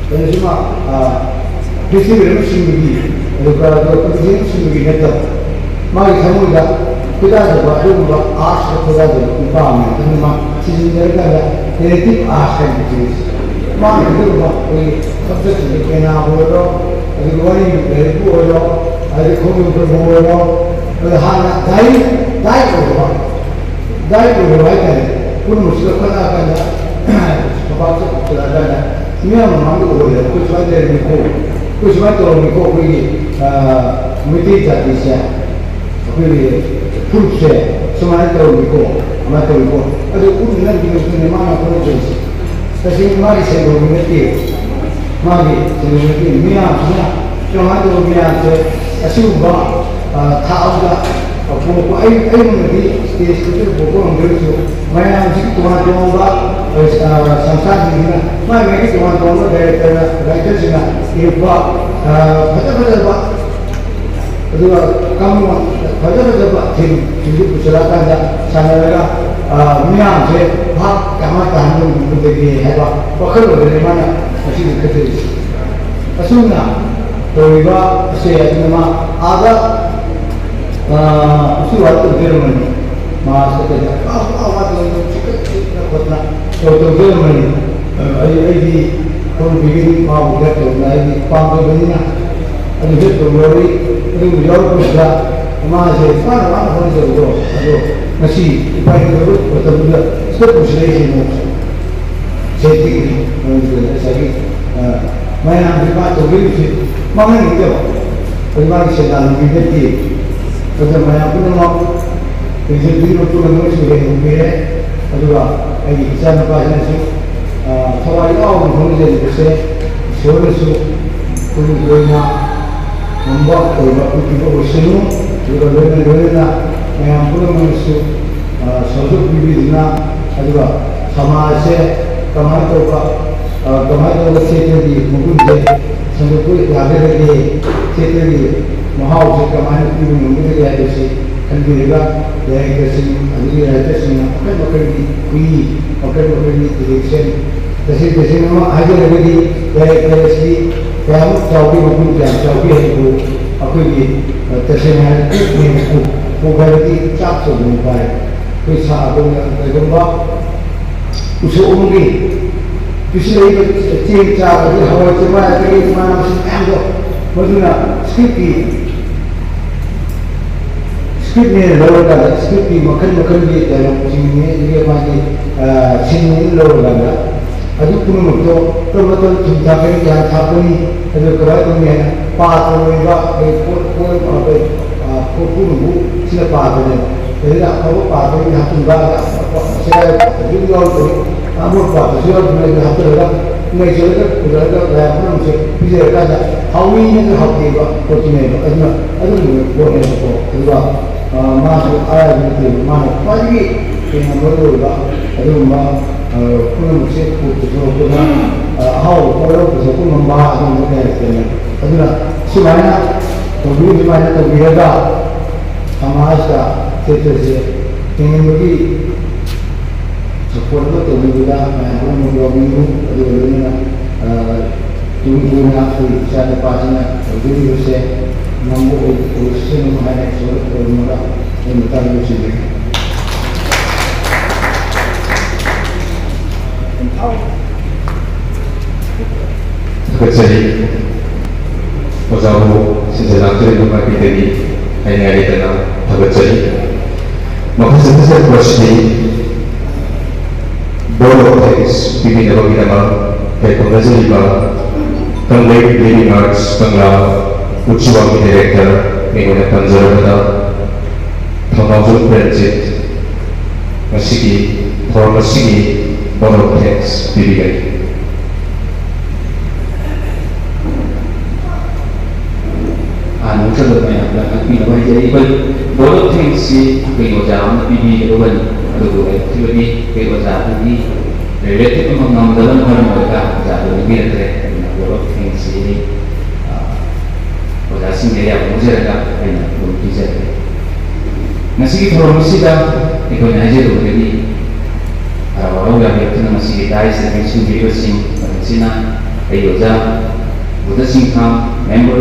ꯀꯩꯅꯣꯁꯤꯃ, ꯐꯦꯁꯇꯤꯚꯦꯜ ꯑꯃ ꯁꯤꯟꯕꯒꯤ, ꯑꯗꯨꯒ ꯀꯝꯄꯤꯇꯤꯁꯟ ꯑꯃ ꯁꯤꯟꯕꯒꯤ ꯅꯠꯇꯕ, ꯃꯥꯒꯤ ꯊꯃꯣꯏꯗ ꯈꯣꯏꯗꯥꯖꯕ, ꯑꯗꯨꯒꯨꯝꯕ ꯑꯥꯔꯠꯁꯇ ꯈꯣꯏꯗꯥꯖꯕ ꯅꯨꯄꯥ ꯑꯃꯅꯤ꯫ ꯑꯗꯨꯅ ꯃꯥ ꯊꯤꯖꯤꯟꯖꯔꯀꯥꯟꯗ ꯅꯦꯔꯦꯇꯤꯚ ꯑꯥꯔꯠꯁ ꯍꯥꯏꯕ ꯁꯤꯅꯤ꯫ ꯃꯥꯅ ꯑꯗꯨꯒꯨꯝꯕ ꯑꯩꯈꯣꯏꯒꯤ ꯁꯕꯖꯦꯛꯁꯤꯡꯁꯦ ꯄꯦꯅꯥꯕꯨ ꯑꯣꯏꯔꯣ, ꯑꯗꯒꯤ ꯋꯥꯔꯤ ꯂꯥꯏꯔꯤꯛꯄꯨ ꯑꯣꯏꯔꯣ, ꯑꯗꯒꯤ ꯈꯣꯡꯖꯣꯝ ꯄ꯭ꯔꯕꯨ ꯑꯣꯏꯔꯣ, ꯑꯗ ꯍꯥꯟꯅ ꯗꯥꯏꯔꯦꯛ, ꯗꯥꯏꯔꯦꯛ ꯑꯣꯏꯕ, ꯗꯥꯏꯔꯦꯛ ꯑꯣꯏꯕ ꯍꯥꯏꯇꯥꯔꯦ꯫ ꯄꯨꯝꯅꯃꯛꯁꯤꯗ ꯈꯣꯠꯂꯛꯑꯀꯥꯟꯗ, ꯈꯣꯄꯥꯛ ꯆꯠꯂꯛꯑꯀꯥꯟꯗ ꯃꯤꯌꯥꯝ ꯃꯃꯥꯡꯗ ꯑꯣꯏꯔꯦ꯫ ꯑꯩꯈꯣꯏ ꯁꯨꯃꯥꯏꯅ ꯂꯩꯔꯝꯃꯤꯀꯣ, ꯑꯩꯈꯣꯏ ꯁꯨꯃꯥꯏꯅ ꯇꯧꯔꯝꯃꯤꯀꯣ, ꯑꯩꯈꯣꯏꯒꯤ ꯃꯩꯇꯩ ꯖꯥꯇꯤꯁꯦ, ꯑꯩꯈꯣꯏꯒꯤ ꯐꯨꯔꯨꯞꯁꯦ ꯁꯨꯃꯥꯏꯅ ꯇꯧꯔꯝꯃꯤꯀꯣ, ꯁꯨꯃꯥꯏꯅ ꯇꯧꯔꯤꯀꯣ, ꯑꯗꯨ ꯎꯠꯅꯅꯕꯒꯤꯗꯃꯛꯇꯅꯦ ꯃꯥꯅ ꯍꯣꯠꯅꯖꯔꯤꯁꯦ꯫ ꯇꯁꯦꯡꯅ ꯃꯥꯒꯤ ꯁꯦꯟꯗꯣꯡꯗꯤ ꯅꯠꯇꯦ, ꯃꯥꯒꯤ ꯁꯦꯟꯗꯣꯡ ꯅꯠꯇꯦ꯫ ꯃꯤꯌꯥꯝꯁꯤꯅ ꯀꯃꯥꯏꯅ ꯇꯧꯕ ꯃꯌꯥꯝꯁꯦ ꯑꯁꯤꯒꯨꯝꯕ, ꯑ, ꯊꯥꯛ ꯑꯃꯗ ꯄꯨꯔꯛꯄ꯫ ꯑꯩ, ꯑꯩꯉꯣꯟꯗꯗꯤ ꯁ꯭ꯇꯦꯖꯇꯨꯗ ꯄꯨꯊꯣꯛꯄ ꯉꯝꯗ꯭ꯔꯒꯁꯨ ꯃꯌꯥꯝꯁꯤꯒꯤ ꯇꯣꯉꯥꯟ ꯇꯣꯉꯥꯟꯕ, ꯑ, ꯁꯪꯁꯊꯥꯟꯁꯤꯡꯁꯤꯅ ꯃꯥꯏ ꯃꯥꯏꯒꯤ ꯇꯣꯉꯥꯟ ꯇꯣꯉꯥꯟꯕ ꯗꯥꯏꯔꯦꯛꯇꯔꯅ, ꯔꯥꯏꯇꯔꯁꯤꯡꯅ ꯏꯔꯛꯄ, ꯑ, ꯐꯖ ꯐꯖꯕ, ꯑꯗꯨꯒ ꯀꯥꯡꯂꯣꯟ ꯐꯖ ꯐꯖꯕ ꯊꯤꯝꯁꯤꯡꯁꯨ ꯄꯨꯁꯤꯜꯂꯛꯑꯀꯥꯟꯗ ꯁꯥꯟꯅꯔꯒ, ꯑ, ꯃꯤꯌꯥꯝꯁꯦ ꯚꯥꯞ ꯀꯃꯥꯏꯅ ꯇꯥꯍꯟꯕ ꯉꯝꯒꯗꯒꯦ ꯍꯥꯏꯕ ꯋꯥꯈꯜꯂꯣꯟꯗꯅꯤ ꯃꯥꯅ ꯉꯁꯤꯗꯤ ꯈꯟꯖꯔꯤꯁꯦ꯫ ꯑꯁꯨꯝꯅ ꯇꯧꯔꯤꯕ ꯑꯁꯦ ꯑꯗꯨꯅ ꯃꯥ ꯑꯥꯗ, ꯑ, ꯎꯆꯨ ꯋꯥꯗ ꯇꯧꯖꯔꯝꯕꯅꯤ꯫ ꯃꯥ ꯁꯇꯦꯖꯇ ꯋꯥ ꯋꯥ ꯋꯥ ꯇꯧꯗꯅ ꯆꯤꯛꯀꯠ ꯆꯤꯛꯇꯅ ꯈꯣꯠꯇꯅ ꯇꯧ-, ꯇꯧꯖꯔꯝꯕꯅꯤ꯫ ꯑ, ꯑꯩ, ꯑꯩꯗꯤ ꯍꯣꯝ ꯕꯤꯒꯤꯅꯤꯡ ꯃꯥꯕꯨ ꯍꯦꯜꯞ ꯇꯧꯗꯅ ꯑꯩꯗꯤ ꯄꯥꯝꯖꯕꯅꯤꯅ ꯑꯗꯨ ꯍꯦꯜꯞ ꯇꯧꯔꯔꯣꯏ꯫ ꯑꯗꯨꯕꯨ ꯌꯥꯎꯔꯛꯄꯁꯤꯗ ꯃꯥꯁꯦ ꯋꯥꯅ ꯋꯥꯅ ꯍꯣꯠꯅꯖꯕꯗꯣ ꯑꯗꯣ ꯉꯁꯤ ꯎꯄꯥꯏ ꯂꯩꯇꯕ ꯃꯇꯝꯗꯨꯗ ꯁꯤꯗ ꯄꯨꯁꯤꯜꯂꯛꯏꯁꯦ ꯑꯃꯨꯛ ꯁꯦꯟꯇꯤꯛꯅꯤ꯫ ꯃꯔꯝꯗꯤ ꯉꯁꯥꯏꯒꯤ, ꯑ, ꯃꯌꯥꯝꯁꯦ ꯃꯥ ꯇꯧꯕꯤꯔꯤꯕꯁꯤ ꯃꯥꯡꯍꯟꯅꯤꯡꯗꯕ, ꯑꯩꯈꯣꯏ ꯃꯥꯒꯤ ꯁꯦꯟꯗꯥꯟ ꯂꯝꯕꯤ ꯅꯠꯇꯦ꯫ ꯑꯗꯨꯅ ꯃꯌꯥꯝ ꯄꯨꯝꯅꯃꯛ ꯄꯦꯟꯁꯤꯟ ꯄꯤꯔꯤꯕ ꯄꯨꯝꯅꯃꯛꯁꯨ ꯍꯦꯟꯅ ꯎꯕꯤꯔꯦ꯫ ꯑꯗꯨꯒ ꯑꯩꯒꯤ ꯏꯆꯥꯅꯨꯄꯥꯁꯤꯅꯁꯨ, ꯑ, ꯊꯋꯥꯏ ꯌꯥꯎꯅ ꯍꯣꯠꯅꯖꯔꯤꯕꯁꯦ ꯏꯁꯣꯔꯅꯁꯨ ꯇꯨꯡ ꯀꯣꯏꯅ ꯉꯝꯕ ꯑꯣꯏꯕ ꯄꯤꯕꯤꯕ ꯑꯣꯏꯁꯅꯨ꯫ ꯑꯗꯨꯒ ꯂꯣꯏꯅ ꯂꯣꯏꯅꯅ ꯃꯌꯥꯝ ꯄꯨꯝꯅꯃꯛꯅꯁꯨ, ꯑ, ꯁꯧꯒꯠ ꯄꯤꯕꯤꯗꯨꯅ, ꯑꯗꯨꯒ ꯁꯃꯥꯖꯁꯦ ꯀꯃꯥꯏꯅ ꯇꯧꯕ, ꯑ, ꯀꯃꯥꯏꯅ ꯇꯧꯕ ꯊꯤꯌꯦꯇꯔꯒꯤ ꯃꯒꯨꯟꯁꯦ ꯁꯟꯗꯣꯛꯄ ꯌꯥꯒꯗꯒꯦ, ꯊꯤꯌꯦꯇꯔꯒꯤ ꯃꯍꯥꯎꯁꯦ ꯀꯃꯥꯏꯅ ꯄꯤꯕ ꯉꯝꯒꯗꯒꯦ ꯍꯥꯏꯕꯁꯤ ꯈꯟꯕꯤꯔꯒ ꯂꯥꯏꯔꯤꯛꯇꯁꯤꯡ ꯑꯗꯒꯤ ꯔꯥꯏꯇꯔꯁꯤꯡꯅ ꯃꯈꯜ ꯃꯈꯜꯒꯤ ꯈꯨꯏ, ꯃꯈꯜ ꯃꯈꯜꯒꯤ ꯗꯤꯔꯦꯛꯁꯟ, ꯇꯁꯦꯡ ꯇꯁꯦꯡꯅ ꯑꯃ ꯍꯥꯏꯖꯔꯒꯗꯤ ꯂꯥꯏꯔꯤꯛ ꯍꯥꯏꯕꯁꯤ ꯀꯌꯥꯃꯨꯛ ꯆꯥꯎꯒꯦ, ꯃꯒꯨꯟ ꯀꯌꯥꯝ ꯆꯥꯎꯒꯦ ꯍꯥꯏꯕꯗꯨ ꯑꯩꯈꯣꯏꯒꯤ, ꯑ, ꯇꯁꯦꯡꯅ ꯍꯥꯏꯔꯒꯗꯤ ꯀꯣꯛꯅꯦꯕꯀꯣ꯫ ꯀꯣꯛ ꯍꯥꯏꯕꯗꯤ ꯆꯥꯛ ꯊꯣꯡꯕ ꯍꯥꯏ꯫ ꯑꯩꯈꯣꯏ ꯁꯥ ꯑꯩꯈꯣꯏꯅ ꯀꯩꯒꯨꯝꯕ ꯎꯁꯣꯞ ꯑꯃꯒꯤ ꯄꯤꯁꯤꯜꯂꯛꯏꯕ ꯆꯦꯡ ꯆꯥꯛ ꯑꯗꯒꯤ ꯍꯋꯥꯏ ꯆꯦꯡꯋꯥꯏ ꯑꯗꯒꯤ ꯃꯅꯥ ꯃꯁꯤꯡ ꯃꯌꯥꯝꯗꯣ, ꯃꯗꯨꯅ ꯁ꯭ꯀ꯭ꯔꯤꯞꯀꯤ, ꯁ꯭ꯀ꯭ꯔꯤꯞꯅꯦꯅ ꯂꯧꯔꯀꯥꯟꯗ ꯁ꯭ꯀ꯭ꯔꯤꯞꯀꯤ ꯃꯈꯜ ꯃꯈꯜꯒꯤ ꯗꯥꯏꯂꯣꯛꯁꯤꯡꯅꯦ ꯑꯗꯒꯤ ꯃꯥꯒꯤ, ꯑ, ꯁꯤꯟꯅꯦꯅ ꯂꯧꯔꯀꯥꯟꯗ ꯑꯗꯨ ꯄꯨꯝꯅꯃꯛꯇꯣ ꯀꯔꯝꯕ ꯃꯇꯝꯗ ꯊꯨꯝ ꯊꯥꯛꯀꯅꯤ, ꯀꯌꯥꯝ ꯊꯥꯛꯀꯅꯤ, ꯑꯗꯨ ꯀꯃꯥꯏꯅ ꯇꯧꯅꯤ ꯍꯥꯏꯅ ꯄꯥꯠꯇ ꯑꯣꯏꯕ ꯑꯩꯈꯣꯏ ꯄꯣꯠ, ꯄꯣꯠ, ꯑꯩꯈꯣꯏ, ꯑ, ꯄꯣꯠ ꯄꯨꯝꯅꯃꯛ ꯁꯤꯅ ꯄꯥꯠꯇꯅꯦꯕ꯫ ꯑꯗꯨꯅ ꯑꯐꯕ ꯄꯥꯠꯇꯒꯤ ꯍꯥꯞꯆꯤꯟꯕ, ꯑꯁꯦꯒꯥꯏꯕ ꯄꯥꯠꯇꯁꯨ ꯑꯗꯨꯝ ꯌꯥꯎꯔꯛꯄꯅꯤ, ꯑꯃꯣꯠꯄ ꯄꯥꯠꯇꯁꯨ ꯌꯥꯎꯔꯛꯄꯅꯤ꯫ ꯑꯗꯨ ꯍꯥꯞꯆꯤꯜꯂꯒ ꯅꯩꯖꯔꯒ ꯄꯨꯖꯔꯒ ꯃꯌꯥꯝ ꯄꯨꯝꯅꯃꯛꯁꯦ ꯄꯤꯖꯔꯀꯥꯟꯗ ꯍꯥꯎꯏ ꯍꯥꯏꯅ ꯍꯥꯎꯇꯦꯕ ꯄꯣꯠꯇꯨꯅꯦꯕ꯫ ꯑꯗꯨꯅ ꯑꯗꯨꯒꯨꯝꯕ ꯄꯣꯠꯅꯦꯕꯀꯣ꯫ ꯑꯗꯨꯒ, ꯑ, ꯃꯥꯁꯨ ꯑꯔꯥꯏꯕ ꯅꯠꯇꯦꯕ꯫ ꯃꯥꯅ ꯈ꯭ꯋꯥꯏꯗꯒꯤ ꯍꯦꯟꯅ ꯃꯔꯨ ꯑꯣꯏꯕ ꯑꯗꯨꯒꯨꯝꯕ, ꯑ, ꯄꯨꯝꯅꯃꯛꯁꯦ ꯄꯨꯊꯣꯔꯛꯄꯗ, ꯑ, ꯑꯍꯥꯎꯕ ꯄꯣꯠ ꯑꯃ ꯄꯨꯊꯣꯛꯄ ꯉꯝꯕ ꯑꯗꯨꯒꯨꯝꯕ ꯀꯌꯥ ꯂꯩ꯫ ꯑꯗꯨꯅ ꯁꯨꯃꯥꯏꯅ ꯇꯧꯕꯤꯌꯨ, ꯁꯨꯃꯥꯏꯅ ꯇꯧꯕꯤꯔꯒ ꯁꯃꯥꯖꯇ ꯊꯦꯇꯔꯁꯦ ꯍꯤꯡꯍꯟꯕꯒꯤ ꯁꯄꯣꯔꯠ ꯑꯃ ꯇꯧꯕꯤꯕꯗ ꯃꯌꯥꯝ ꯄꯨꯝꯅꯃꯛ ꯌꯥꯎꯕꯤꯌꯨ꯫ ꯑꯗꯨꯒ ꯂꯣꯏꯅꯅ, ꯑ, ꯇꯨꯡ ꯀꯣꯏꯅ ꯑꯩꯈꯣꯏ ꯏꯆꯥ ꯅꯨꯄꯥꯁꯤꯅ ꯇꯧꯖꯔꯤꯕꯁꯦ ꯉꯝꯕ ꯑꯣꯏ-, ꯑꯣꯏꯁꯅꯨ ꯍꯥꯏꯅ ꯏꯁꯣꯔꯗ ꯈꯨꯔꯨꯝꯃꯒ ꯑꯩ ꯃꯇꯥꯡ ꯂꯣꯏꯁꯤꯟꯖꯒꯦ꯫ ꯊꯥꯒꯠꯆꯔꯤ꯫ ꯑꯣꯖꯥꯕꯨ ꯁꯤꯟꯖ ꯂꯥꯡꯖꯔꯤꯕ ꯃꯥꯏꯀꯩꯗꯒꯤ ꯍꯥꯏꯅꯤꯡꯉꯥꯏ ꯂꯩꯇꯅ ꯊꯥꯒꯠꯆꯔꯤ꯫ ꯃꯈꯥ ꯆꯠꯊꯖꯔꯛꯄ ꯑꯁꯤꯗꯤ Vote of Thanks ꯄꯤꯕꯤꯅꯕꯒꯤꯗꯃꯛ ꯂꯩꯐꯝ ꯂꯩꯖꯔꯤꯕ ꯀꯪꯂꯩ Living Arts ꯀꯪꯂꯥ ꯎꯆꯤꯋꯥꯒꯤ director ꯃꯤꯡ ꯑꯣꯏꯅ ꯄꯟꯖꯔꯕꯗ ꯊꯧꯅꯥꯎꯖꯝ ꯄ꯭ꯔꯦꯝꯖꯤꯠ ꯉꯁꯤꯒꯤ ꯊꯧꯔꯝ ꯑꯁꯤꯒꯤ Vote of Thanks ꯄꯤꯕꯤꯒꯅꯤ꯫ ꯍꯥꯟꯅ ꯅꯠꯇ꯭ꯔꯒ ꯃꯌꯥꯝꯗ ꯉꯥꯛꯄꯤꯅꯕ ꯍꯥꯏꯖꯔꯤ꯫ ꯑꯩꯈꯣꯏ Vote of Thanks ꯁꯤ ꯑꯩꯈꯣꯏ ꯑꯣꯖꯥ ꯑꯃꯅ ꯄꯤꯕꯤꯒꯗꯧꯕꯅꯤ, ꯑꯗꯨꯕꯨ ꯍꯥꯏꯔꯛꯈꯤꯕꯗꯤ ꯑꯩꯈꯣꯏ ꯑꯣꯖꯥꯗꯨꯒꯤ relative ꯑꯃ ꯉꯝꯗꯕꯅ ꯃꯔꯝ ꯑꯣꯏꯔꯒ ꯑꯣꯖꯥꯗꯨ ꯂꯧꯕꯤꯔꯛꯇ꯭ꯔꯦ꯫ ꯑꯗꯨꯅ Vote of Thanks ꯁꯤ, ꯑ, ꯑꯣꯖꯥꯁꯤꯡꯒꯤ ꯑꯌꯥꯕ ꯂꯧꯖꯔꯒ ꯑꯩꯅ ꯑꯗꯨꯝ ꯄꯤꯖꯔꯒꯦ꯫ ꯉꯁꯤꯒꯤ ꯊꯧꯔꯝ ꯑꯁꯤꯗ ꯑꯩꯈꯣꯏꯅ ꯍꯥꯏꯖꯔꯨꯕꯗꯒꯤ ꯍꯔꯥꯎ ꯍꯔꯥꯎ ꯌꯥꯕꯤꯔꯛꯇꯨꯅ ꯉꯁꯤꯒꯤ ꯗꯥꯏꯁꯇ ꯂꯦꯡꯁꯤꯟꯕꯤꯔꯤꯕꯁꯤꯡ, ꯃꯊꯪꯁꯤꯅ ꯑꯩꯒꯤ ꯑꯣꯖꯥ Budh Singtham, Member,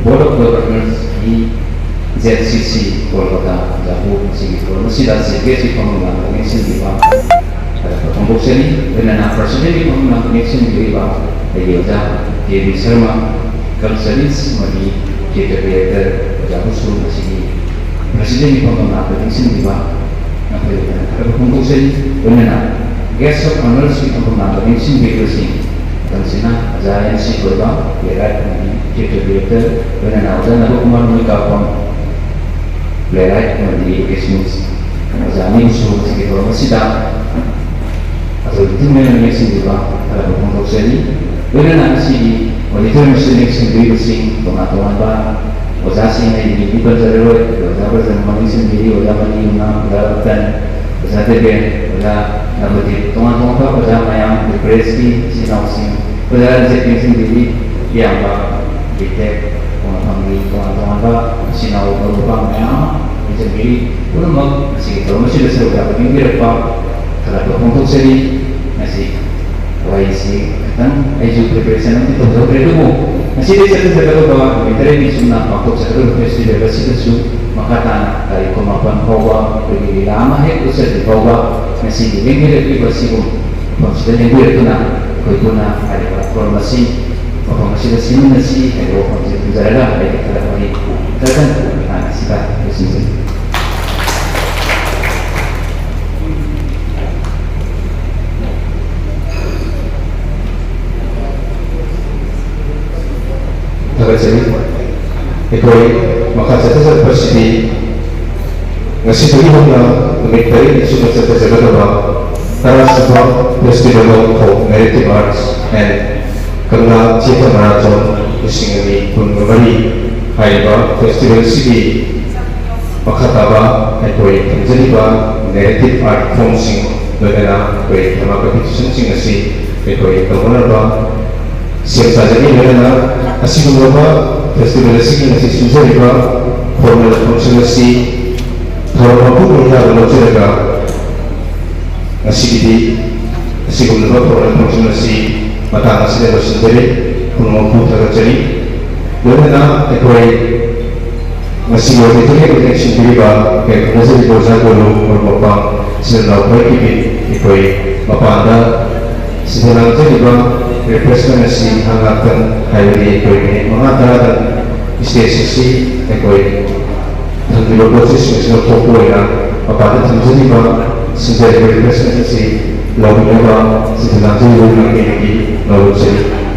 Board of Governors, J C C, Kolkata, ꯑꯣꯖꯥꯕꯨ ꯉꯁꯤꯒꯤ ꯊꯧꯔꯝ ꯑꯁꯤꯗ ꯆꯤꯐ ꯒꯦꯁꯀꯤ ꯐꯝꯐꯝ ꯂꯥꯡꯗ ꯂꯦꯡꯁꯤꯟꯕꯤꯕ ꯊꯥꯒꯠꯄ ꯐꯣꯡꯗꯣꯛꯆꯔꯤ꯫ ꯂꯣꯏꯅꯅ ꯄ꯭ꯔꯁꯤꯗꯦꯟꯒꯤ ꯐꯝꯐꯝ ꯂꯥꯡꯗ ꯂꯦꯡꯁꯤꯟꯕꯤꯔꯤꯕ ꯑꯩꯒꯤ ꯑꯣꯖꯥ ꯀꯦ ꯕꯤ ꯁꯔꯃ, ꯀꯜꯆꯔꯤꯁ ꯑꯃꯗꯤ ꯊꯤꯌꯦꯇꯔ ꯗꯥꯏꯔꯦꯛꯇꯔ ꯑꯣꯖꯥꯕꯨꯁꯨ ꯉꯁꯤꯒꯤ ꯄ꯭ꯔꯁꯤꯗꯦꯟꯒꯤ ꯐꯝꯐꯝ ꯂꯥꯡꯗ ꯂꯦꯡꯁꯤꯟꯕꯤꯕ ꯅꯈꯣꯏꯕꯨ ꯊꯥꯒꯠꯄ ꯐꯣꯡꯗꯣꯛꯆꯔꯤ꯫ ꯂꯣꯏꯅꯅ ꯒꯦꯁ ꯑꯣꯐ ꯑꯣꯅꯔꯁꯀꯤ ꯐꯝꯐꯝ ꯂꯥꯡꯗ ꯂꯦꯡꯁꯤꯟꯕꯤꯔꯤꯕꯁꯤꯡ, ꯃꯊꯪꯁꯤꯅ ꯑꯣꯖꯥ ꯑꯦꯟ ꯁꯤ ꯂꯣꯏꯕ, ꯄ꯭ꯂꯦꯔꯥꯏꯠ ꯑꯃꯗꯤ ꯊꯤꯌꯦꯇꯔ ꯗꯥꯏꯔꯦꯛꯇꯔ, ꯂꯣꯏꯅꯅ ꯑꯣꯖꯥ ꯅꯕꯀꯨꯃꯥꯔ ꯅꯣꯏꯀꯥꯄꯝ, ꯄ꯭ꯂꯦꯔꯥꯏꯠ ꯑꯃꯗ ꯏꯗꯨꯀꯦꯁꯅꯤꯁ ꯑꯣꯖꯥ ꯑꯅꯤꯕꯨꯁꯨ ꯉꯁꯤꯒꯤ ꯊꯧꯔꯝ ꯑꯁꯤꯗ ꯑꯆꯧꯕ ꯏꯊꯤꯜ ꯃꯌꯥꯝ ꯂꯦꯡꯁꯤꯟꯕꯤꯕ ꯊꯥꯒꯠꯄ ꯐꯣꯡꯗꯣꯛꯆꯔꯤ꯫ ꯂꯣꯏꯅꯅ ꯉꯁꯤꯒꯤ ꯑꯣꯗꯤꯇꯣꯔꯤꯌꯝ ꯑꯁꯤꯗ ꯂꯦꯡꯁꯤꯟꯕꯤꯔꯤꯕꯁꯤꯡ ꯇꯣꯉꯥꯟ ꯇꯣꯉꯥꯟꯕ ꯑꯣꯖꯥꯁꯤꯡ ꯑꯩ ꯃꯤꯡꯗꯤ ꯄꯟꯖꯔꯔꯣꯏ, ꯑꯗꯨꯒ ꯑꯣꯖꯥ ꯕ꯭ꯔꯖꯃꯣꯍꯟ ꯂꯦꯡꯁꯤꯟꯕꯤꯔꯤ, ꯑꯣꯖꯥ ꯃꯅꯤ ꯌꯨꯝꯅꯥꯝ, ꯑꯣꯖꯥ ꯔꯇꯟ, ꯑꯣꯖꯥ ꯗꯦꯕꯦꯟ, ꯑꯣꯖꯥ ꯅꯕꯗꯤꯞ, ꯇꯣꯉꯥꯟ ꯇꯣꯉꯥꯟꯕ ꯑꯣꯖꯥ ꯃꯌꯥꯝ, ꯄ꯭ꯔꯦꯁꯀꯤ ꯏꯆꯤꯟ ꯏꯅꯥꯎꯁꯤꯡ, ꯑꯣꯖꯥ ꯔꯟꯖꯤꯠ ꯂꯦꯡꯁꯤꯟꯕꯤꯔꯤ, ꯏꯌꯥꯝꯕ ꯕꯤꯇꯦꯛ ꯋꯥꯐꯝꯒꯤ ꯇꯣꯉꯥꯟ ꯇꯣꯉꯥꯟꯕ ꯏꯆꯤꯟ ꯏꯅꯥꯎ ꯃꯔꯨꯞ ꯃꯄꯥꯡ ꯃꯌꯥꯝ ꯑꯃ ꯂꯩꯖꯕꯤꯔꯤ꯫ ꯄꯨꯝꯅꯃꯛ ꯉꯁꯤꯒꯤ ꯊꯧꯔꯝ ꯑꯁꯤꯗ ꯁꯔꯨꯛ ꯌꯥꯕꯤꯕꯤꯔꯛꯄ ꯊꯥꯒꯠꯄ ꯐꯣꯡꯗꯣꯛꯆꯔꯤ꯫ ꯉꯁꯤ ꯋꯥꯍꯩꯁꯤ ꯈꯤꯇꯪ ꯑꯩꯁꯨ ꯄ꯭ꯔꯤꯄꯦꯔꯦꯁꯟ ꯑꯃꯗꯤ ꯇꯧꯖꯍꯧꯗ꯭ꯔꯦ, ꯑꯗꯨꯕꯨ ꯉꯁꯤꯗꯒꯤ ꯆꯠꯊꯖꯒꯗꯧꯕ ꯅꯨꯃꯤꯠ ꯇꯔꯦꯠꯅꯤ ꯆꯨꯞꯅ ꯄꯥꯡꯊꯣꯛꯆꯒꯗꯧꯕ ꯐꯦꯁꯇꯤꯚꯦꯜ ꯑꯁꯤꯗꯁꯨ ꯃꯈꯥ ꯇꯥꯅ ꯇꯥꯔꯤꯛ ꯀꯨꯟꯃꯥꯄꯟ ꯐꯥꯎꯕ ꯑꯩꯈꯣꯏꯒꯤ ꯂꯤꯂꯥ ꯑꯃ ꯍꯦꯛ ꯎꯠꯆꯗ꯭ꯔꯤ ꯐꯥꯎꯕ ꯉꯁꯤꯒꯤ ꯂꯦꯡꯕꯤꯔꯛꯂꯤꯕ ꯑꯁꯤꯕꯨ ꯃꯐꯝꯁꯤꯗ ꯂꯦꯡꯕꯤꯔꯛꯇꯨꯅ ꯑꯩꯈꯣꯏ ꯄꯨꯟꯅ ꯍꯥꯏꯔꯤꯕ ꯊꯧꯔꯝ ꯑꯁꯤ ꯃꯐꯝ ꯑꯁꯤꯗ ꯁꯤꯟꯃꯤꯟꯅꯁꯤ ꯍꯥꯏꯕ ꯋꯥꯐꯝꯁꯤ ꯊꯝꯖꯔꯒ ꯑꯩꯒꯤ ꯊꯕꯛ ꯋꯥꯔꯤ ꯈꯔꯗꯪ ꯃꯇꯥꯡ ꯑꯁꯤꯗ ꯂꯣꯏꯁꯤꯟꯖꯒꯦ꯫ ꯊꯥꯒꯠꯆꯔꯤ꯫ ꯑꯩꯈꯣꯏ ꯃꯈꯥ ꯆꯠꯊꯖꯔꯛꯄꯁꯤꯗꯤ ꯉꯁꯤꯗꯒꯤ ꯍꯧꯅ ꯅꯨꯃꯤꯠ ꯇꯔꯦꯠꯅꯤ ꯆꯨꯞꯅ ꯆꯠꯊꯖꯒꯗꯕ ꯇꯔꯥꯁꯨꯕ Festival of Folk Narrative Arts and Kangla Theatre Marathon ꯂꯤꯁꯤꯡ ꯑꯅꯤ ꯀꯨꯟꯒ ꯃꯔꯤ ꯍꯥꯏꯔꯤꯕ ꯐꯦꯁꯇꯤꯚꯦꯜꯁꯤꯒꯤ ꯃꯈꯥ ꯇꯥꯕ ꯑꯩꯈꯣꯏ ꯊꯝꯖꯔꯤꯕ ꯅꯦꯔꯦꯇꯤꯚ ꯑꯥꯔꯠ ꯐꯣꯝꯁꯤꯡ, ꯂꯣꯏꯅꯅ ꯑꯩꯈꯣꯏ ꯗ꯭ꯔꯃꯥ ꯀꯝꯄꯤꯇꯤꯁꯟꯁꯤꯡ ꯑꯁꯤ ꯑꯩꯈꯣꯏ ꯇꯧꯅꯅꯕ ꯁꯦꯝ ꯁꯥꯖꯔꯤ꯫ ꯂꯣꯏꯅꯅ ꯑꯁꯤꯒꯨꯝꯂꯕ ꯐꯦꯁꯇꯤꯚꯦꯜ ꯑꯁꯤꯒꯤ ꯉꯁꯤ ꯁꯤꯟꯖꯔꯤꯕ ꯐꯣꯔꯃꯦꯜ ꯐꯪꯁꯟ ꯑꯁꯤ ꯊꯧꯔꯝ ꯃꯄꯨ ꯑꯣꯏꯅ ꯂꯧꯖꯔꯒ ꯉꯁꯤꯒꯤꯗꯤ ꯑꯁꯤꯒꯨꯝꯂꯕ ꯊꯧꯔꯝ ꯐꯪꯁꯟ ꯑꯁꯤ ꯃꯇꯥꯡ ꯑꯁꯤꯗ ꯂꯣꯏꯁꯤꯟꯖꯔꯤ꯫ ꯄꯨꯝꯅꯃꯛꯄꯨ ꯊꯥꯒꯠꯆꯔꯤ꯫ ꯂꯣꯏꯅꯅ ꯑꯩꯈꯣꯏ ꯉꯁꯤꯒꯤ ꯑꯣꯏꯅ ꯊꯣꯛꯂꯤꯕ ꯊꯦꯡꯁꯤꯟꯕꯤꯔꯤꯕ ꯑꯩꯈꯣꯏ ꯈꯪꯅꯖꯔꯤꯕ ꯑꯣꯖꯥ ꯒꯣꯂꯨ, ꯃꯔꯨꯞ ꯃꯄꯥꯡ, ꯏꯆꯤꯜ ꯏꯅꯥꯎ ꯈ꯭ꯋꯥꯏ ꯀꯤꯕꯤ, ꯑꯩꯈꯣꯏ ꯃꯄꯥꯟꯗ ꯁꯤꯗ ꯂꯥꯡꯖꯔꯤꯕ ꯔꯤꯐ꯭ꯔꯦꯁꯃꯦꯟ ꯑꯁꯤ ꯉꯥꯏꯍꯥꯛ ꯉꯥꯛꯇꯪ, ꯍꯥꯏꯕꯗꯤ ꯑꯩꯈꯣꯏ ꯃꯤꯅꯤꯠ ꯃꯉꯥ ꯇꯔꯥꯗꯪ ꯁ꯭ꯇꯦꯖ ꯑꯁꯤ ꯑꯩꯈꯣꯏ ꯊꯝꯂꯤꯕ ꯄꯣꯠ ꯆꯩꯁꯤꯡ ꯑꯁꯤ ꯂꯧꯊꯣꯛꯄ ꯑꯣꯏꯅ ꯃꯄꯥꯟꯗ ꯊꯝꯖꯔꯤꯕ ꯁꯤꯡꯖꯔꯤꯕ ꯔꯤꯐ꯭ꯔꯦꯁꯃꯦꯟ ꯑꯁꯤ ꯂꯧꯕꯤꯅꯕ ꯁꯤꯗ ꯂꯥꯡꯖꯔꯤꯕ ꯃꯥꯏꯀꯩꯗꯒꯤ ꯂꯧꯔꯨꯖꯔꯤ꯫